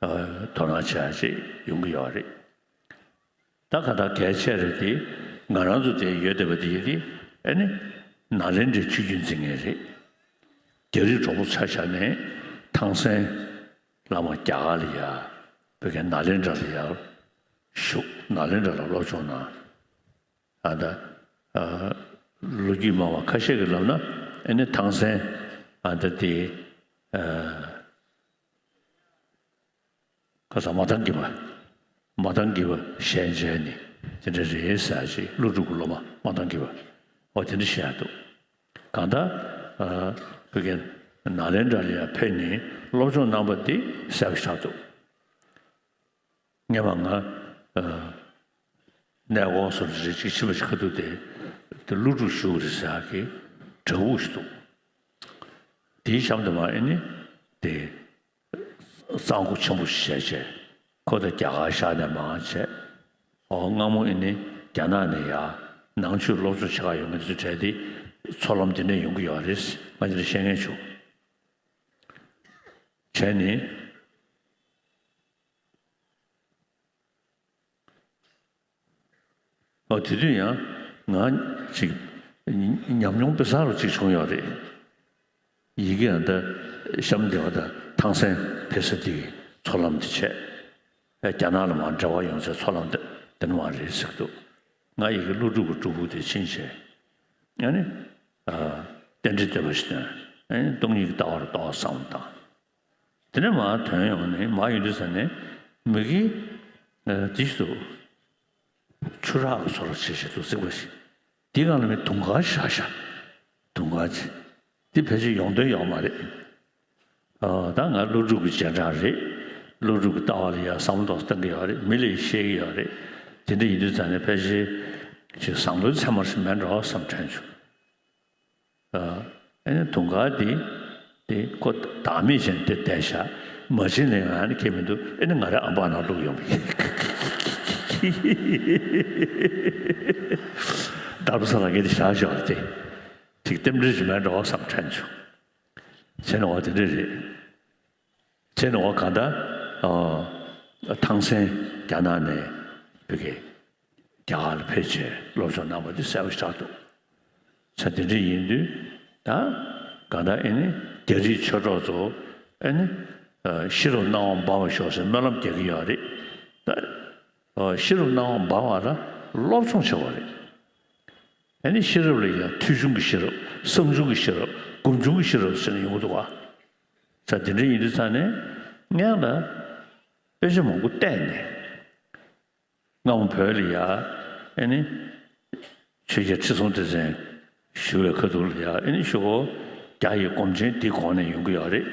ཨ་དོ་སྣང་བྱེད་ཡ་ཅིག་ཡོང་གི་ཡོད་རེད། ད་ག་ད་གལ་ཆེ་རེད་དེ་ང་རང་ཚོ་དེ་ཡོད་བསྡད་པ་དེ་ཡིན་དེ་ཨ་ནི་ནཱ་ལེནྡྲའི་ཆོས་བརྒྱུད་འཛིན་མཁན་རེད། རྒྱ་རིགས་གྲོགས་པོ་ཆ་བཞག་ནས་ཐང་སན་བླ་མ་རྒྱ་གར་ལ་ཡ་བོད་ཀྱི་ནཱ་ལེནྡྲ་ལ་ཡ་བཞུགས། ནཱ་ལེནྡྲ་ལ་སློབ་སྦྱོང་གནང་། ཨ་ད། ཨ། ལོ་རྒྱུས་སྨྲ་བ་ཁ་ཤས་ཀྱིས་ལབ་ན་ཨ་ནི་ཐང་སན་ཨ་ད་དེ། ཨ། ཁ་སང་མ་ཐང་གི་པ། མ་ཐང་གི་པ་ཞལ་མཇལ་ནི་དེ་འདྲ་རེད་ཟེར་ཞིག་ཀླུ་སྒྲུབ་ཀྱི་སློབ་མ་མ་ཐང་གི་པ། འོ་དེ་འདྲ་བཤད་འདུག་གང་ལྟར། ཨ། བོད་ཀྱི་ནཱ་ལེནྡྲ་ལ་ཡ་ཕེབས་ནས་སློབ་སྦྱོང་གནང་པ་དེ་གསལ་པོ་ཆགས་འདུག་སྔན་མ་ང་། ཨ། གནས་སྐོར་སོགས་རེ་ཅིག་ཕྱིན་པ་ཞིག་ཁ་ཐུག་དེ་དེ་ཀླུ་སྒྲུབ་ཞུ་གི་རེད་ཟེར་གི་གྲྭ་བུ་ཞིག་འདུག་དེའི་གཤམ་དུ་མ་ཨེ་ནི་དེ་གཙང་པོ་ཆེན་པོ་ཞིག་བྱས་བྱས་ཁོ་དང་རྒྱ་གར་ཤར་ནས་མར་བྱས། ཨོ་སྔ་མོ་ཨེ་ནི་རྒྱ་ནག་ནས་ཡར་ནང་ཆོས་སློབ་སྦྱོང་བྱེད་ག་ཡོང་མཁན་དེ་ཚོ་གྲས་དེ་ཚོགས་ལམ་དེ་འདྲས་ཡོང་གི་ཡོད་རེད། ང་དེ་འདྲ་བཤད་མཁན་བྱུང་བྱས་ནས། ཨོ་དེ་དུས་ཡང་ང་ཅིག་ཉམས་མྱོང་དཔེ་བཟང་རུ་ཅིག་བྱུང་ཡོད་རེད། ཡི་གེ་ཡང་ད་གཤམ་སྡེ་བ་དང་ཐང་སན་ཕེབས་ས་དེ་གི་ཚོགས་ལམ་དེ་བྱས། རྒྱ་ནག་ལ་མར་འབྲེལ་བ་ཡོང་ཚེ་ཚོགས་ལམ་དེ་དེ་ནས་མར་རེད་ཟེར་གི་འདུག་ང་ཡི་གེ་ཀླུ་སྒྲུབ་ཀྱི་སྒྲུབ་ཕུག་དེ་ཕྱིན་བྱས། ཨ་ནི། ཨ། རྟེན་འབྲེལ་བསྟོད་པ་ཞིག་བཏོན། ཨ་ནི་སྟོང་ཉིད་ཀྱི་ལྟ་བ་རུ་རྟོགས་བསམ་བཏང་། དེ་ནས་མར་ཐོན་ཡོང་ནས་མར་ཡོང་དུས་ཙ་ནས་མི་གིས་ཨ་དེ་ཞིག་ཏུ་ཆུ་རགས་ཀྱི་བཟོ་འདྲ་བྱེད་བྱེད་དུ་བརྩིགས་པ་ཞིག་དེའི་སྒང་ལ་མི་དུང་དཀར་བཞག་བཞག་དུང་དཀར་ཅིག་དེ་ཕལ་ཆེར་ཡོང་དོན་ཡོད་མ་རེད། ཨ་ད་ང་ཀླུ་སྒྲུབ་ཀྱི་རྗེས་འབྲང་རེད། ཀླུ་སྒྲུབ་ཀྱི་ལྟ་བ་ལ་ཡང་བསམ་བློ་གཏོང་གི་ཡོད་རེད། མི་ལ་ཡང་བཤད་ཀྱི་ཡོད་རེད། དེ་འདྲ་ཡིན་དུས་ཙ་ནས་ཕལ་ཆེར་ཅིག་བཟང་པོའི་མཚན་མ་ཞིག་མེད་འགྲོ་བསམ་དྲན་བྱུང་། ཨ་ནི་དུང་དཀར་དེ་དེ་ཁོ་བདག་མེད་ཅན་དེ་བསྡད་བཞག་མ་བྱིན་ལེན་ཡང་ནི་ཁེལ་མི་འདུག་ཨ་ནི་ང་རའི་ཨམ་པ་ནང་བླུགས་ཡོང་གི། དར་པོ་ས་ལ་ངས་དེ་བཞག་བཞག་དེ་ཅིག་རྟེན་འབྲེལ་ཞིག་མེད་འགྲོ་བསམ་དྲན་བྱུང་། བྱས་ནས་འོ་དེ་འདྲ་རེད། བྱས་ནས་འོ་གང་ལྟར། ཨ། ཐང་སན་རྒྱ་ནག་ནས་བོད་ཀྱི་རྒྱ་གར་ལ་ཕེབས་བྱས་སློབ་སྦྱོང་གནང་བ་དེ་གསལ་པོ་ཞིག་ཆགས་འདུག་ས་དེ་འདྲ་ཡིན་དུས་ད་གང་ལྟར་ཨེ་ནི་རྒྱ་རིགས་ཆོས་གྲོགས་ཚོ་ཨེ་ནི་ཨ་ཤེས་རབ་སྣང་བ་འབར་བར་ཤོག་ཟེར་སྨོན་ལམ་རྒྱག་གི་ཡོད་རེད། ད་ཨ་ཤེས་རབ་སྣང་བ་འབར་བ་ལ་སློབ་སྦྱོང་བྱེད་པ་རེད། ཨ་ནི་ཤེས་རབ་ལ་ཡང་ཐོས་བྱུང་གི་ཤེས་རབ། བསམ་བྱུང་གི་ཤེས་རབ། སྒོམ་བྱུང་གི་ཤེས་རབ་ཟེར་ནས་ཡོང་གི་འདུག་ག། ས་དེ་འདྲ་ཡིན་དུས་ཙང་ནས་སྔོན་ལ་དཔེ་ཆ་མང་པོ་བལྟས་ནས། སྔ་མོ་བོད་ལ་ཡ་ཨ་ནི་ཆོས་རྒྱལ་ཁྲི་སྲོང་ལྡེ་བཙན་བཞུགས་པའི་ཁ་ཐུག་ལ་ཡ་ཨ་ནི་ཞོག་རྒྱ་ཡི་སྒོམ་ཆེན་འདི་གོང་ནས་ཡོང་གི་ཡོད་རེད།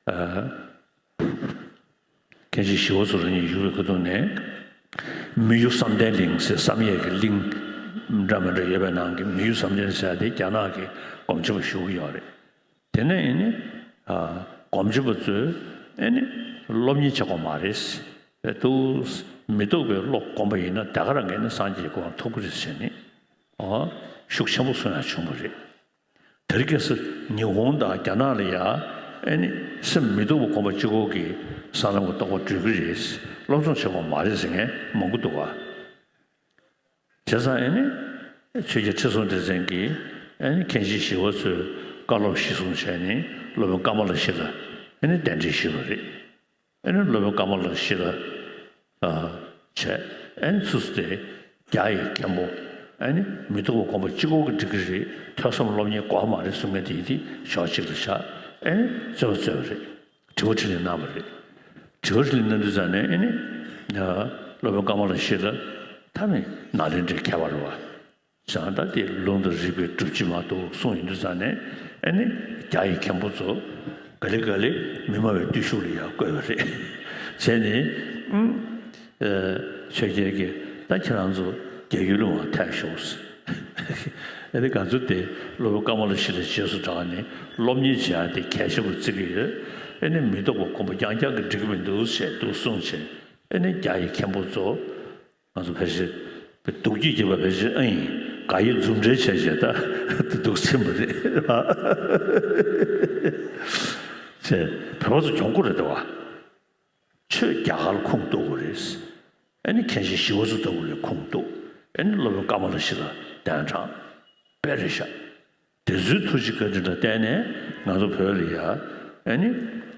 ཨ། མཁན་ཆེན་ཞི་བ་འཚོ་རང་ཉིད་བཞུགས་པའི་ཁ་ཐུག་ནས། མི་གཡོ་བསམ་གཏན་གླིང་ཟེར་བསམ་ཡས་ཀྱི་གླིང་འདྲ་མི་འདྲ་ཡོད་པའི་ནང་གི་མི་གཡོ་བསམ་གཏན་ཟེར་ཡ་དེ་རྒྱ་ནག་གི་སྒོམ་ཆེན་པ་བཞུགས་ཀྱི་ཡོད་རེད། དེ་ནས་ཨེ་ནི། ཨ། སྒོམ་ཆེན་པ་ཚོས་ཨེ་ནི་སློབ་གཉེར་བྱེད་དགོས་མ་རེད། དུ་མི་རྟོག་པའི་བློ་སྒོམ་པ་ཡིན་ན་ད་ག་རང་གིས་ནི་སངས་རྒྱས་ཀྱི་གོ་འཕང་ཐོབ་ཀྱི་རེད་ཟེར་ནས། ཨ། ཤུགས་ཆེན་པོ་གསུང་ཡ་བྱུང་བ་རེད། དེར་སྐབས་སུ་ཉི་ཧོང་དང་རྒྱ་ནག་ལ་ཡ་ཨེ་ནི་སེམས་མི་རྟོག་པ་སྒོམ་པ་གཅིག་པོ་གིས་སྲང་ལམ་གྱི་རྟོགས་པ་འགྲུབ་ཀྱི་རེད། སློབ་སྦྱོང་བྱེད་དགོས་མ་རེད་ཟེར་མཁན་མང་པོ་འདུག་ག། བྱས་ཙང་ཨེ་ནི། ཆོས་རྒྱལ་ཁྲི་སྲོང་ལྡེ་བཙན་གྱིས་ཨེ་ནི་མཁན་ཆེན་ཞི་བ་འཚོའི་བཀའ་སློབ་གཞིར་བཟུང་བྱས་ནས་སློབ་དཔོན་ཀ་མ་ལ་ཤཱི་ལ་ཨེ་ནི་གདན་འདྲེན་ཞུས་པ་རེད། ཨེ་ནི་སློབ་དཔོན་ཀ་མ་ལ་ཤཱི་ལ། ཨ། བྱས། ཨེ་ནི་ཚུར་སུ་དེ་རྒྱ་ཡི་མཁན་པོ། ཨེ་ནི་མི་རྟོག་པ་སྒོམ་པ་གཅིག་པོ་གིས་འགྲིག་གི་རེད། ཐོས་བསམ་སློབ་གཉེར་དགོས་མ་རེད་གསུང་མཁན་དེ་ཡིན་དེ་ཕྱོགས་གཅིག་ལ་བཞག། ཨེ་ནི་རྩོད་པ་རྩོད་པ་རེད། དྲི་བ་དྲིས་ལན་གནང་བ་རེད། དྲི་བ་དྲིས་ལན་གནང་དུས་ཙང་ནས་ཨེ་ནི། སློབ་དཔོན་ཀ་མ་ལ་ཤཱི་ལ་ད་ནི་ནཱ་ལེནྡྲའི་མཁས་པ་རེད་བ། བྱས་ཙང་ད་དེ་ལུང་དང་རིགས་པའི་སྒྲུབ་བྱེད་མ་གཏོགས་གསུངས་ཡོང་དུས་ཙང་ནས་ཨེ་ནི་རྒྱ་ཡི་མཁན་པོ་ཚོ་ག་ལེ་ག་ལེ་མི་སྨྲ་བའི་བརྟུལ་ཞུགས་ལ་ཡར་བཀོད་པ་རེད། བྱས་ནས་ཨུམ། ཆོས་རྒྱལ་གྱིས་ད་ཁྱེད་རང་ཚོ་རྒྱ་ཡུལ་ལ་མར་ཐལ་ཤོག། ཨེ་ནི་ང་ཚོ་དེ་སློབ་དཔོན་ཀ་མ་ལ་ཤཱི་ལའི་རྗེས་སུ་འབྲངས་ནས་སློབ་གཉེར་བྱེད་ཡ་དེ་གལ་ཆེན་པོ་བརྩི་གི་ཡོད། ཨེ་ནི་མི་རྟོག་པ་སྒོམ་པ་རྐྱང་རྐྱང་གིས་འགྲིག་གི་མི་འདུག་ཅེས་འདུག་གསུངས་བྱས། ཨེ་ནི་རྒྱ་ཡི་མཁན་པོ་ཚོ། ང་ཚོ་ཕལ་ཆེར་སྡུག་སྐྱིད་རྒྱབ་པ་ཕལ་ཆེར་ཨ་ཡིན། དགའ་ཡི་འཛུམ་འདྲེས་བྱས་བྱས་ད་སྡུག་ཚིམ་པ་རེད། ཅེས་བོད་པ་ཚོ་གྱོང་པོ་རེད་དོ། ཆོས་རྒྱ་གར་ཁུངས་གཏུགས་དགོས་རེད། ཨ་ནི་མཁན་ཆེན་ཞི་བ་འཚོ་ལྟ་བུ་ལ་ཁུངས་གཏུགས། ཨ་ནི་སློབ་དཔོན་ཀ་མ་ལ་ཤཱི་ལ་གདན་དྲངས། དཔེ་རེད་ཤག། དེ་ཚོའི་ཐུགས་རྗེ་བཀའ་དྲིན་ལ་བརྟེན་ནས་ང་ཚོ་བོད་ལ་ཡ་ཨ་ནི་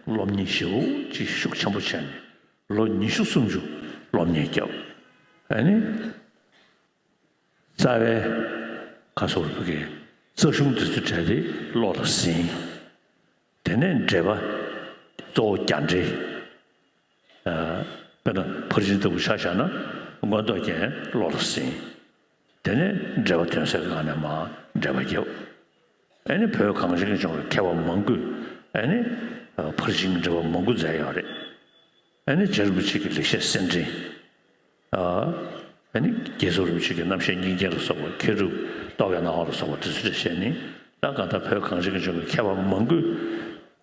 སློབ་གཉེར་ཞེ་པོ་ཅིག་ཤུགས་ཆེན་པོ་བྱས་ནས་ལོ་ཉི་ཤུ་སུམ་ཅུ་སློབ་གཉེར་བརྒྱབ། ཨ་ནི་རྩ་བའི་ཁ་སོར་བུ་གའི་རྩ་གཞུང་དེ་ཚོ་བྲལ་ཏེ་བློ་ལ་ཟིན། དེ་ནས་འགྲེལ་པ་གཙོ་བོ་རྒྱ་འགྲེལ། ཨ། དཔེར་ན་ཕར་ཕྱིན་ལྟ་བུ་ཆ་བཞག་ན་མངོན་རྟོགས་རྒྱན་བློ་ལ་ཟིན། དེ་ནས་འགྲེལ་པ་དོན་གསལ་གྱི་སྒང་ནས་མར་འགྲེལ་པ་བརྒྱབ། ཨ་ནི་བོད་གངས་ཅན་གྱི་ལྗོངས་ཀྱི་མཁས་པ་མང་པོས་ཨ་ནི་ཕར་ཕྱིན་གྱི་འགྲེལ་པ་མང་པོ་མཛད་ཡོད་རེད། ཨ་ནི་རྗེ་རིན་པོ་ཆེ་གི་ལེགས་བཤད་གསེར་ཕྲེང་། ཨ། ཨ་ནི་རྒྱལ་ཚབ་རིན་པོ་ཆེ་གི་རྣམ་བཤད་སྙིང་རྗེ་ལ་སོགས་པ། མཁས་གྲུབ་རྟོག་གེ་སྣང་བ་ལ་སོགས་པ་དེ་ཚོ་འགྲེལ་བཤད་ནི་ད་གང་ལྟར་བོད་གངས་ཅན་གྱི་ལྗོངས་ཀྱི་མཁས་པ་མང་པོས།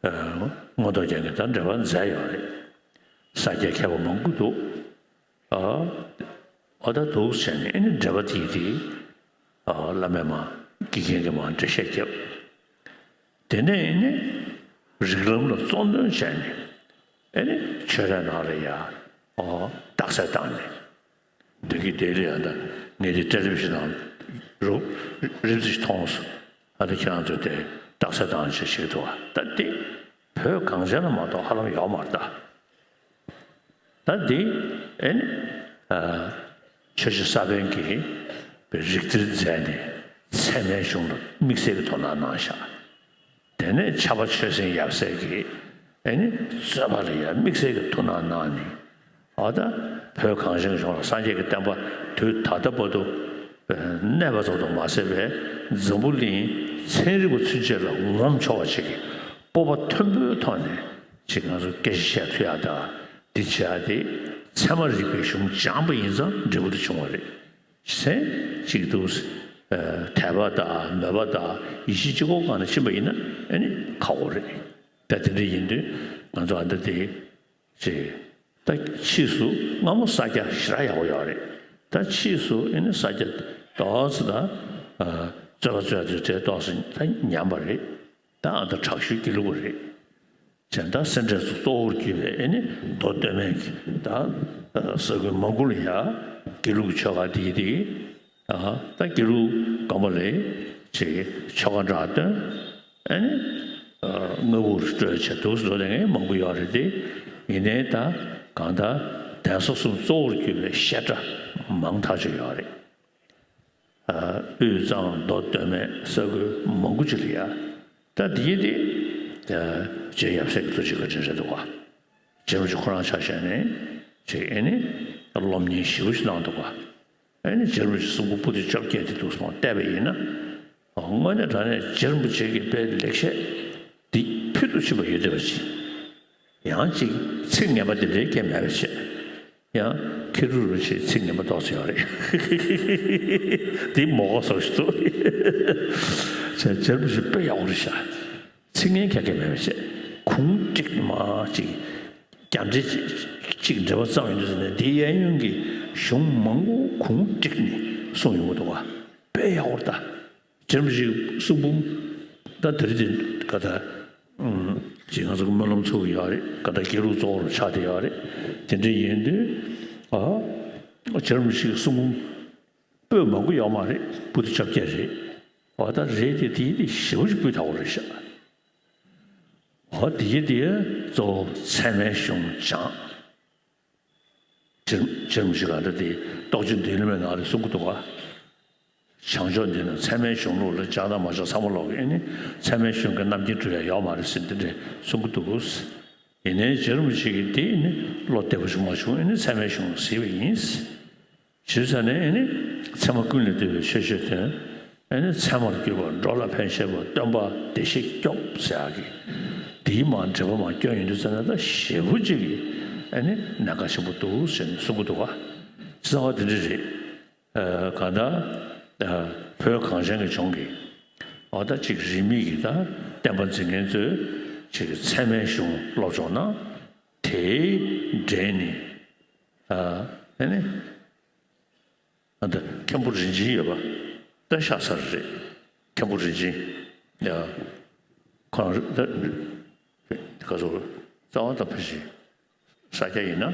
ཨ། མངོན་རྟོགས་རྒྱན་གྱི་ད་འགྲེལ་པ་མཛད་ཡོད་རེད། ས་སྐྱའི་མཁས་པ་མང་པོ་འདུག། ཨ། འོ་ད་འདུག་བྱས་ནས་ཨ་ནི་འགྲེལ་པ་དེ་དེ། ཨ། བླ་མས་མར་དགེ་རྒན་གྱིས་མར་འགྲེལ་བཤད་བརྒྱབ། དེ་ནས་ཨ་ནི་རིགས་ལམ་ལ་གཙོ་འདོན་བྱས་ནས་ཨ་ནི་ཆོས་རའི་ནང་ལ་ཡ། ཨ། རྟགས་གསལ་བཏང་ནས། འདི་གི་དེ་ལ་ཡང་ད་ངས་དེ་ཊེ་ལི་བི་ཤན་ནང་རུབ་རིབ་ཙམ་ཞིག་མཐོང་སོང་། ཨ་ནི་ཁྱེད་རང་ཚོས་དེ་རྟགས་གསལ་བཏང་བྱས་བྱེད་ཀྱི་འདུག་བ། ད་དེ་བོད་གངས་ཅན་ལ་མ་གཏོགས་ཧ་ལམ་ཡོད་མ་རེད་ད། ད་འདི་ཨེ་ནི། ཨ། ཆོས་རྗེ་ས་པཎ་གྱིས་རིགས་གཏེར་མཛད་ནས་ཚད་མའི་གཞུང་ལ་དམིགས་བསལ་གྱི་དོ་སྣང་གནང་ཤག། དེ་ནས་ཕྱྭ་པ་ཆོས་སེང་ཡབ་སྲས་ཀྱིས་ཨེ་ནི་རྩོད་པ་ལ་ཡང་དམིགས་བསལ་གྱི་དོ་སྣང་གནང་ནས། འོ་ད་བོད་གངས་ཅན་གྱི་ལྗོངས་ལ་སངས་རྒྱས་ཀྱི་བསྟན་པ་དུས་ད་ལྟ་བར་དུ་གནས་པ་ཙམ་དུ་མ་ཟད་པའི་འཛམ་བུ་གླིང་ཚན་རིག་པ་ཚུན་ཆད་ལ་ངོམ་ཆོག་པ་ཞིག་གི་སྤོབས་པ་མཐོན་པོའི་ཐོག་ནས་ཅིག་ང་ཚོ་སྐད་ཆ་བཤད་ཐུབ་ཡག་དང་། འདི་བྱེད་ཡག་དེ་ཚད་མ་རིག་པའི་གཞུང་སྦྱངས་པ་ཡིན་ཙང་འབྲས་བུ་དེ་བྱུང་བ་རེད། ཟེར་ཅིག་འདུག། ཨ། དད་པ་དང་མོས་པ་དང་ཡིད་ཆེས་གཅིག་པོའི་སྒང་ནས་ཕྱིན་པ་ཡིན་ན་ཨ་ནི་ཁག་པོ་རེད། ད་དེ་འདྲ་ཡིན་དུས་ང་ཚོ་ཨ་ད་དེ་ཅིག། ད་ཕྱིས་སུ་སྔ་མོ་ས་སྐྱ་ཞེ་དྲག་ཡག་པོ་ཡོད་རེད། ད་ཕྱིས་སུ་ཨ་ནི་ས་སྐྱ་ཏོག་ཙམ་ད། ཨ། རྩོད་པ་རྩོད་ཡག་དེ་འདྲ་ཏོག་ཙམ་ད་ཉམས་པ་རེད། ད་ཨ་ད་དྲག་ཤོས་དགེ་ལུགས་པ་རེད། བྱས་ད་སེ་འབྲས་སུ་གཙོ་བོར་གྱུར་པའི་ཨེ་ནི་མདོ་སྟོད་སྨད་ཀྱི་ད་ས་ཁུལ་མང་པོ་ལ་ཡ་དགེ་ལུགས་ཀྱི་ཆོ་ག་འདི་དེ། ཨ། ད་དགེ་ལུགས་དགོན་པ་ལ་ཅིག་ཆོ་ག་འདྲ་བཏོན། ཨེ་ནི་ལྔ་པོར་སྤྲོད་བྱས་འདུག་ཟེར་ལབ་མཁན་མང་པོ་ཡོད་རེད་དེ། ཡིན་ནའི་ད་གང་ལྟར་གདན་ས་གསུམ་གཙོ་བོར་གྱུར་པའི་བཤད་གྲྭ་མང་ཐག་ཆོད་ཡོད་རེད། དབུས་གཙང་མདོ་སྟོད་སྨད་ས་ཁུལ་མང་པོ་ཅིག་ལ་ཡ། ད་འདི་དེ་རྗེ་ཡབ་སྲས་ཀྱི་ཐུགས་རྗེ་བཀའ་དྲིན་རེད་འདུག་བ། རྗེ་རིན་པོ་ཆེ་ཁོ་རང་ཆ་བཞག་ནས་ཅིག་ཨེ་ནི་སློབ་གཉེར་ཞེ་པོ་ཞིག་གནང་འདུག་བ། ཨེ་ནི་རྗེ་རིན་པོ་ཆེ་གསུང་འབུམ་པོ་ཏི་བཅོ་བརྒྱད་དེ་འདུག་སོང་བལྟས་པ་ཡིན་ན། དངོས་གནས་དྲང་གནས་རྗེ་རིན་པོ་ཆེ་གི་དཔེ་ལེགས་བཤད་འདི་ཕུལ་དུ་ཕྱིན་པ་ཡོད་བསྡད་པ་ཅིག་ཡང་ཅིག་ཚིག་ངན་པ་འདི་འདྲའི་སྐད་མེད་པ་བྱས། ཡང་ཁེ་རུ་རུ་ཆེ་ཚིག་ངན་པ་ཏོག་ཙམ་ཡོད་རེད། འདི་མོ་གོ་སོགས་ཤིག་འདུག་བྱས་རྗེ་རིན་པོ་ཆེ་དཔེ་ཡག་པོ་རེད་ཤག་ཚིག་ངན་ཁ་ཁ་མེད་པ་བྱས། གུང་བསྒྲིགས་མ་ཅིག་རྒྱ་འདྲེ་ཅིག་འབྲེལ་བ་ཙམ་ཡིན་དུས་ཟེར་ནས་འདིའི་གཡས་གཡོན་གྱི་གཞུང་མང་པོ་གུང་བསྒྲིགས་ནས་གསུངས་ཡོང་གི་འདུག་བ། དཔེ་ཡག་པོ་རེད་ད། རྗེ་རིན་པོ་ཆེའི་གསུང་འབུམ། ད་དེ་རིང་འདི་ག་ད། ཅིག་ང་ཚོ་གི་སྨོན་ལམ་ཚུགས་ཀྱི་ཡོད་རེད། ག་ད་དགེ་ལུགས་གཙོ་བོར་ཆགས་བསྡད་ཡོད་རེད། དེ་འདྲ་ཡིན་དུས། ཨ། རྗེ་རིན་པོ་ཆེའི་གསུང་འབུམ་པོད་མང་པོ་ཡོད་མ་རེད། པོ་ཏི་བཅོ་བརྒྱད་རེད། འོ་ད་རེད་དེ་དེའི་དེ་ཞེ་པོ་ཅིག་སྤུས་དག་པོ་རེད་ཤག་འོ་དེའི་དེ་གཙོ་བོ་ཚད་མའི་གཞུང་སྦྱངས། རྗེ་རིན་པོ་ཆེ་ག་འདྲ་དེ་རྟོགས་བརྗོད་མདུན་ལམ་པའི་ནང་ལ་གསུང་གི་འདུག་ག་བྱང་ཕྱོགས་འདི་ན་ཚད་མའི་གཞུང་ལུགས་ལ་སྦྱངས་དང་མ་སྦྱངས་ཚང་མ་ལོག་གི་ཨེ་ནི་ཚད་མའི་གཞུང་གི་རྣམ་མཁྱེན་འགྲུབ་ཡ་ཡོད་མ་རེད་ཟེར་འདི་འདྲས་གསུང་གི་འདུག་ཡིན་ནའི་རྗེ་རིན་པོ་ཆེ་གིས་དེ་ནི་བློ་བདེ་པོ་ཞིག་མ་བྱུང་ཨེ་ནི་ཚད་མའི་གཞུང་གཟིགས་པ་ཡིན། ཞེས་ཟེར་ནས་ཨེ་ནི་ཚད་མ་ཀུན་ལས་བཏུས་པའི་ཆོས་བཤད་དོན། ཨེ་ནི་ཚད་མར་གྱུར་པ་འགྲོ་ལ་ཕན་བཞེད་པ་སྟོན་པ་བདེ་གཤེགས་སྐྱོབ་ཟེར་ཡག་གི། དེའི་མར་འགྲེལ་པ་མར་སྐྱོན་ཡོང་དུས་ཙམ་ན་ད་ཞེ་པོ་ཅིག་གི་ཨེ་ནི་གནད་འགག་ཆེན་པོ་འདུག་ཟེར་ནས་གསུང་གི་འདུག་བ། རྩ་བ་དེ་འདྲ་རེད། ཨ་གང་ལྟར། ཨ་བོད་གངས་ཅན་གྱི་ལྗོངས་ཀྱི། འོ་ད་ཅིག་རིས་མེད་ཀྱི་ད་བསྟན་པ་འཛིན་མཁན་ཚོས་ཅིག་ཚད་མའི་གཞུང་སློབ་སྦྱོང་གནང་། དེའི་འབྲེལ་ནས། ཨ་ཨེ་ནི། ཨ་ད་མཁན་པོ་རིན་ཆེན་ཡོད་པ་ད་ཤ་ཚ་རེད། མཁན་པོ་རིན་ཆེན་ཡ་ཁོ་རང་ད་ག་ཚོད་རྩ་བ་ད་ཕ་ཞིག་ས་སྐྱ་ཡིན་ན་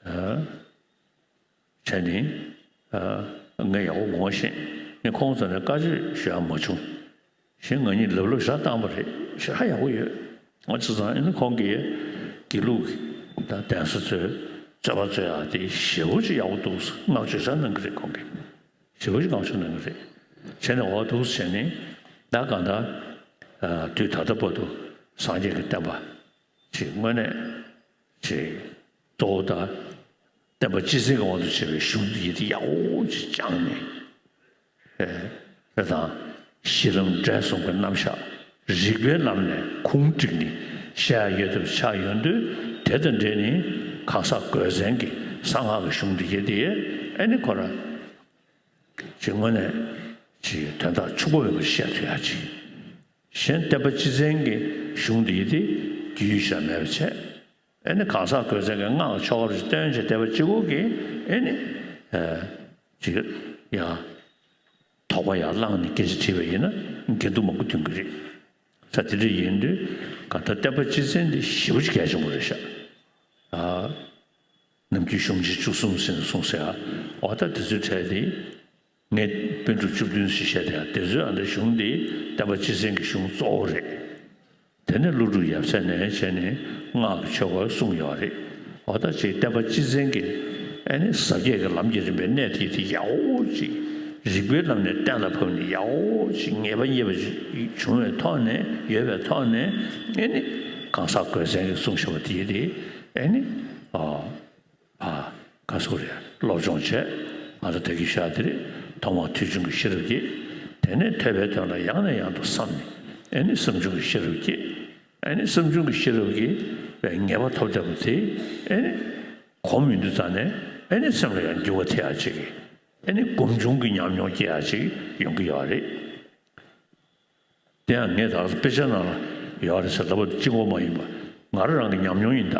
ཨ་བྱས་ནས་ཨ་ངས་ཡག་པོ་ངོ་ཤེས་ནས་ཁོང་ཚོ་ནས་བཀའ་ཆོས་ཞུ་ཡག་མ་བྱུང་། གཞན་ང་གཉིས་ལབ་ལབ་ཞག་བཏང་པ་རེད། ཞག་ཡག་པོ་ཡོད། ང་ཚོ་ཚང་ཨེ་ནི་ཁོང་གིས་དགེ་ལུགས་ཀྱི་ད་གདན་ས་ཚོའི་རྩོད་པ་རྩོད་ཡག་དེ་ཞེ་པོ་ཅིག་ཡག་པོ་འདུག་བསྔགས་བརྗོད་ས་གནང་གི་རེད། ཁོང་གིས་ཞེ་པོ་ཅིག་བསྔགས་བརྗོད་གནང་གི་རེད། བྱས་ནས་འོ་འདུག་བྱས་ནས་ད་གང་ལྟར་དུས་ད་ལྟ་བར་དུ་སངས་རྒྱས་ཀྱི་བསྟན་པ་ཅིག་དངོས་གནས་ཅིག་གཙོ་བོ་ད། བསྟན་པ་སྤྱི་བཙན་གྱི་དབང་དུ་བྱས་པའི་གཞུང་འདི་ཡིད་དེ་ཡག་པོ་ཅིག་སྦྱངས་ནས། ཨེ་དེ་དང་གཞི་ལམ་འབྲས་གསུམ་གྱི་རྣམ་གཞག་རིགས་པའི་ལམ་ནས་གུང་བསྒྲིགས་ནས་བཤད་ཡ་ཡོད་དུ་ཆགས་ཡོང་དུས་དེ་དང་འབྲེལ་ནས་གང་ཟག་སྒོས་མཚན་གྱི་གསང་སྔགས་ཀྱི་གཞུང་འདི་ཡིད་དེ་ཨེ་ནི་ཁོ་ར་ཅིག་དངོས་གནས་ཅིག་དོན་དག་ཕྱུག་པོ་ཡོད་པ་བཤད་ཐུབ་ཡ་ཅིག་གཞན་བསྟན་པ་སྤྱི་བཙན་གྱི་གཞུང་འདི་ཡིད་དེ་རྒྱུས་ཡོད་ཤ་མེད་པ་བྱས། ཨེ་ནི་གང་ཟག་སྒོས་མཚན་གྱི་སྔགས་ཆོ་ག་རུ་སྟོན་བྱས་བསྡད་པ་གཅིག་པོ་གིས་ཨེ་ནི། ཨ་ཅིག་ཡང་དོགས་པ་ཡང་བསླངས་ནས་སྐད་ཆ་དྲིས་པ་ཡིན་ན་འགལ་འདུ་མང་པོ་ཐོན་གྱི་རེད། ས་དེ་འདྲ་ཡིན་དུས་གང་ལྟར་བསྟན་པ་སྤྱི་བཙན་འདི་ཞེ་པོ་ཅིག་གལ་ཆེན་པོ་རེད་ཤག་ཨ་ནམ་རྒྱུན་གཞུང་ཆེན་བཅུ་གསུམ་ཟེར་ནས་གསུངས་ཟེར་ཨ། འོ་ད་དེ་ཚོའི་གྲས་དེ། ངས་པཎ་གྲུབ་བཅུ་བདུན་ཞེས་བཤད་དེ་དེ་ཚོའི་ཨ་འདྲ་གཞུང་འདི་བསྟན་པ་སྤྱི་བཙན་གྱི་གཞུང་གཙོ་བོ་རེད། དེ་ནས་ཀླུ་སྒྲུབ་ཡབ་སྲས་ནས་བྱས་ནས་སྔགས་ཀྱི་ཆོ་ག་གསུངས་ཡོད་རེད། འོ་ད་ཅིག་བསྟན་པ་སྤྱི་བཙན་གྱི་ཨ་ནི་ཟབ་རྒྱས་ཀྱི་ལམ་གྱི་རིམ་པའི་གནད་དེ་དེ་ཡག་པོ་ཅིག་རིགས་པའི་ལམ་ནས་གཏན་ལ་ཕབ་ནས་ཡག་པོ་ཅིག་ངེས་པ་རྙེད་པ་ཅིག་བྱུང་བའི་ཐོག་ནས་ཡོད་པའི་ཐོག་ནས་ཨ་ནི་གང་ཟག་སྒོས་མཚན་གྱིས་གསུངས་བཞག་པ་དེ་དེ་ཨ་ནི་ཨ། ཨ། ག་སོ་རེད། སློབ་སྦྱོང་བྱས། ང་ཚོ་ད་གིན་བཤད་དེ་རེད། ཐོག་མར་ཐོས་བྱུང་གི་ཤེས་རབ་ཀྱིས། དེ་ནས་ཐོས་པའི་དོན་ལ་ཡང་ནས་ཡང་དུ་བསམ་ནས། ཨེ་ནི་བསམ་བྱུང་གི་ཤེས་རབ་ཀྱིས། ཨེ་ནི་བསམ་བྱུང་གི་ཤེས་རབ་ཀྱིས་པའི་ངེས་པ་ཐོབ་བསྡད་པ་དེ། ཨེ་ནི་གོམས་ཡོང་དུས་ཙང་ནས་ཨེ་ནི་སེམས་ལ་ཡང་འགྱུར་བ་ཐེབས་ཡ་ཅིག་ཨེ་ནི་སྒོམ་བྱུང་གི་ཉམས་མྱོང་སྐྱེ་ཡ་ཅིག་ཡོང་གི་ཡོད་རེད། དེ་ཡང་ངས་ད་དཔེ་ཆ་ནང་ལ་ཡོད་རེད་ཟེར་ལབ་པ་གཅིག་པོ་མ་ཡིན་པ་ང་རང་རང་གི་ཉམས་མྱོང་ཡིན་ད།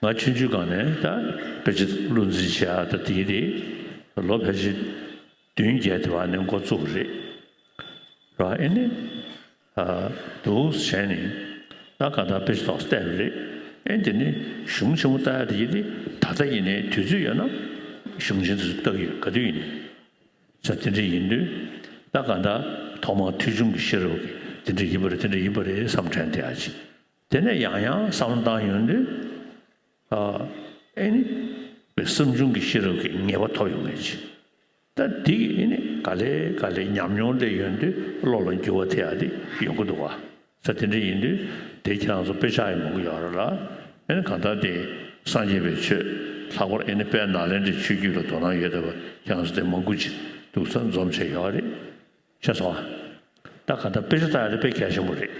ང་ཆུང་ཆུང་སྒང་ནས་ད་དཔེ་ཆ་བློ་འཛིན་བྱེད་ཡག་ད་དེའི་རིགས་ལོ་ཕལ་ཆེར་བདུན་བརྒྱད་དེ་བ་ནས་འགོ་བཙུགས་པ་རེད། ར་ཨེ་ནི། ཨ་འདུག་བྱས་ནས་ད་ག་ད་དཔེ་ཆ་ཏོག་ཙམ་བལྟས་པ་རེད། ཨེ་དེ་ནི་གཞུང་ཆེན་མོ་ལྟ་ཡག་དེ་ཡིན་དེ་ད་ལྟ་ཡིན་ནའི་དུས་ཚོད་ཡོད་ན་གཞུང་ཆེན་དེ་ཚོ་ལྟ་གི་ཡོད་ག་དུས་ཡིན་ནའི། ས་དེ་འདྲ་ཡིན་དུས། ད་ག་ད་ཐོག་མར་ཐོས་བྱུང་གི་ཤེས་རབ་ཀྱིས་དེ་འདྲ་ཡིན་པ་རེད་དེ་འདྲ་ཡིན་པ་རེད་བསམ་དྲན་དེ་ཨ་ཅི། དེ་ནས་ཡང་ཡང་བསམ་བློ་བཏང་ཡོང་དུས། ཨ་ཨེ་ནི། བསམ་བྱུང་གི་ཤེས་རབ་ཀྱི་ངེས་པ་ཐོབ་ཡོང་ངེས་ཅི། ད་འདི་ཨེ་ནི་ག་ལེ་ག་ལེ་ཉམས་མྱོང་སླེབས་ཡོང་དུས་བློ་ལ་འགྱུར་བ་ཐེབས་ཡ་དེ་ཡོང་གི་འདུག་བ། ས་དེ་འདྲ་ཡིན་དུས་དེ་ཁྱེད་རང་ཚོ་དཔེ་ཆ་ཡང་མང་པོ་ཡོད་རེད་ལ། ཨེ་ནི་གང་ལྟར་དེ་སངས་རྒྱས་པའི་ཆོས་ལྷག་པར་ཨེ་ནི་དཔལ་ནཱ་ལེནྡྲའི་ཆོས་བརྒྱུད་ལ་དོ་སྣང་ཡོད་བསྡད་པ་ཁྱེད་རང་ཚོ་དེ་མང་པོ་ཅིག་འདུག་ས་འཛོམས་བྱས་ཡོད་རེད། ཤེས་སོང་ཨ། ད་གང་ལྟར་དཔེ་ཆ་ལྟ་ཡ་དེ་དཔེ་གལ་ཆེན་པོ་རེད།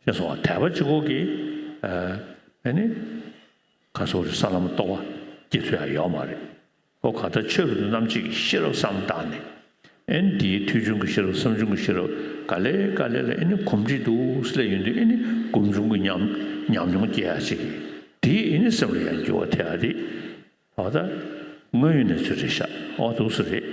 ཤེས་སོང་ཨ། དད་པ་གཅིག་པོ་གིས་ཨ་ཨེ་ནི་ག་སོགས་རེད། ས་ལམ་རྟོགས་པ་སྐྱེ་ཐུབ་ཡ་ཡོད་མ་རེད། ཁོ་ག་ད་ཆོས་ཀྱི་རྣམ་འབྱེད་ཀྱི་ཤེས་རབ་བསམ་བཏང་ནས། ཨེ་ནི་དེའི་ཐོས་བྱུང་གི་ཤེས་རབ་བསམ་བྱུང་གི་ཤེས་རབ་ག་ལེ་ག་ལེ་ལ་ཨེ་ནི་གོམས་འདྲིས་འདུག་སླེབས་ཡོང་དུས་ཨེ་ནི་སྒོམ་བྱུང་གི་ཉམས་ཉམས་མྱོང་སྐྱེ་ཡ་ཞིག་གིས་དེ་ཨེ་ནི་སེམས་ལ་ཡང་འགྱུར་བ་ཐེབས་ཡ་དེ་འོ་ད་དངོས་ཡོད་གནས་ཚུལ་རེད་ཤག་འོ་འདུག་སེ་རེད།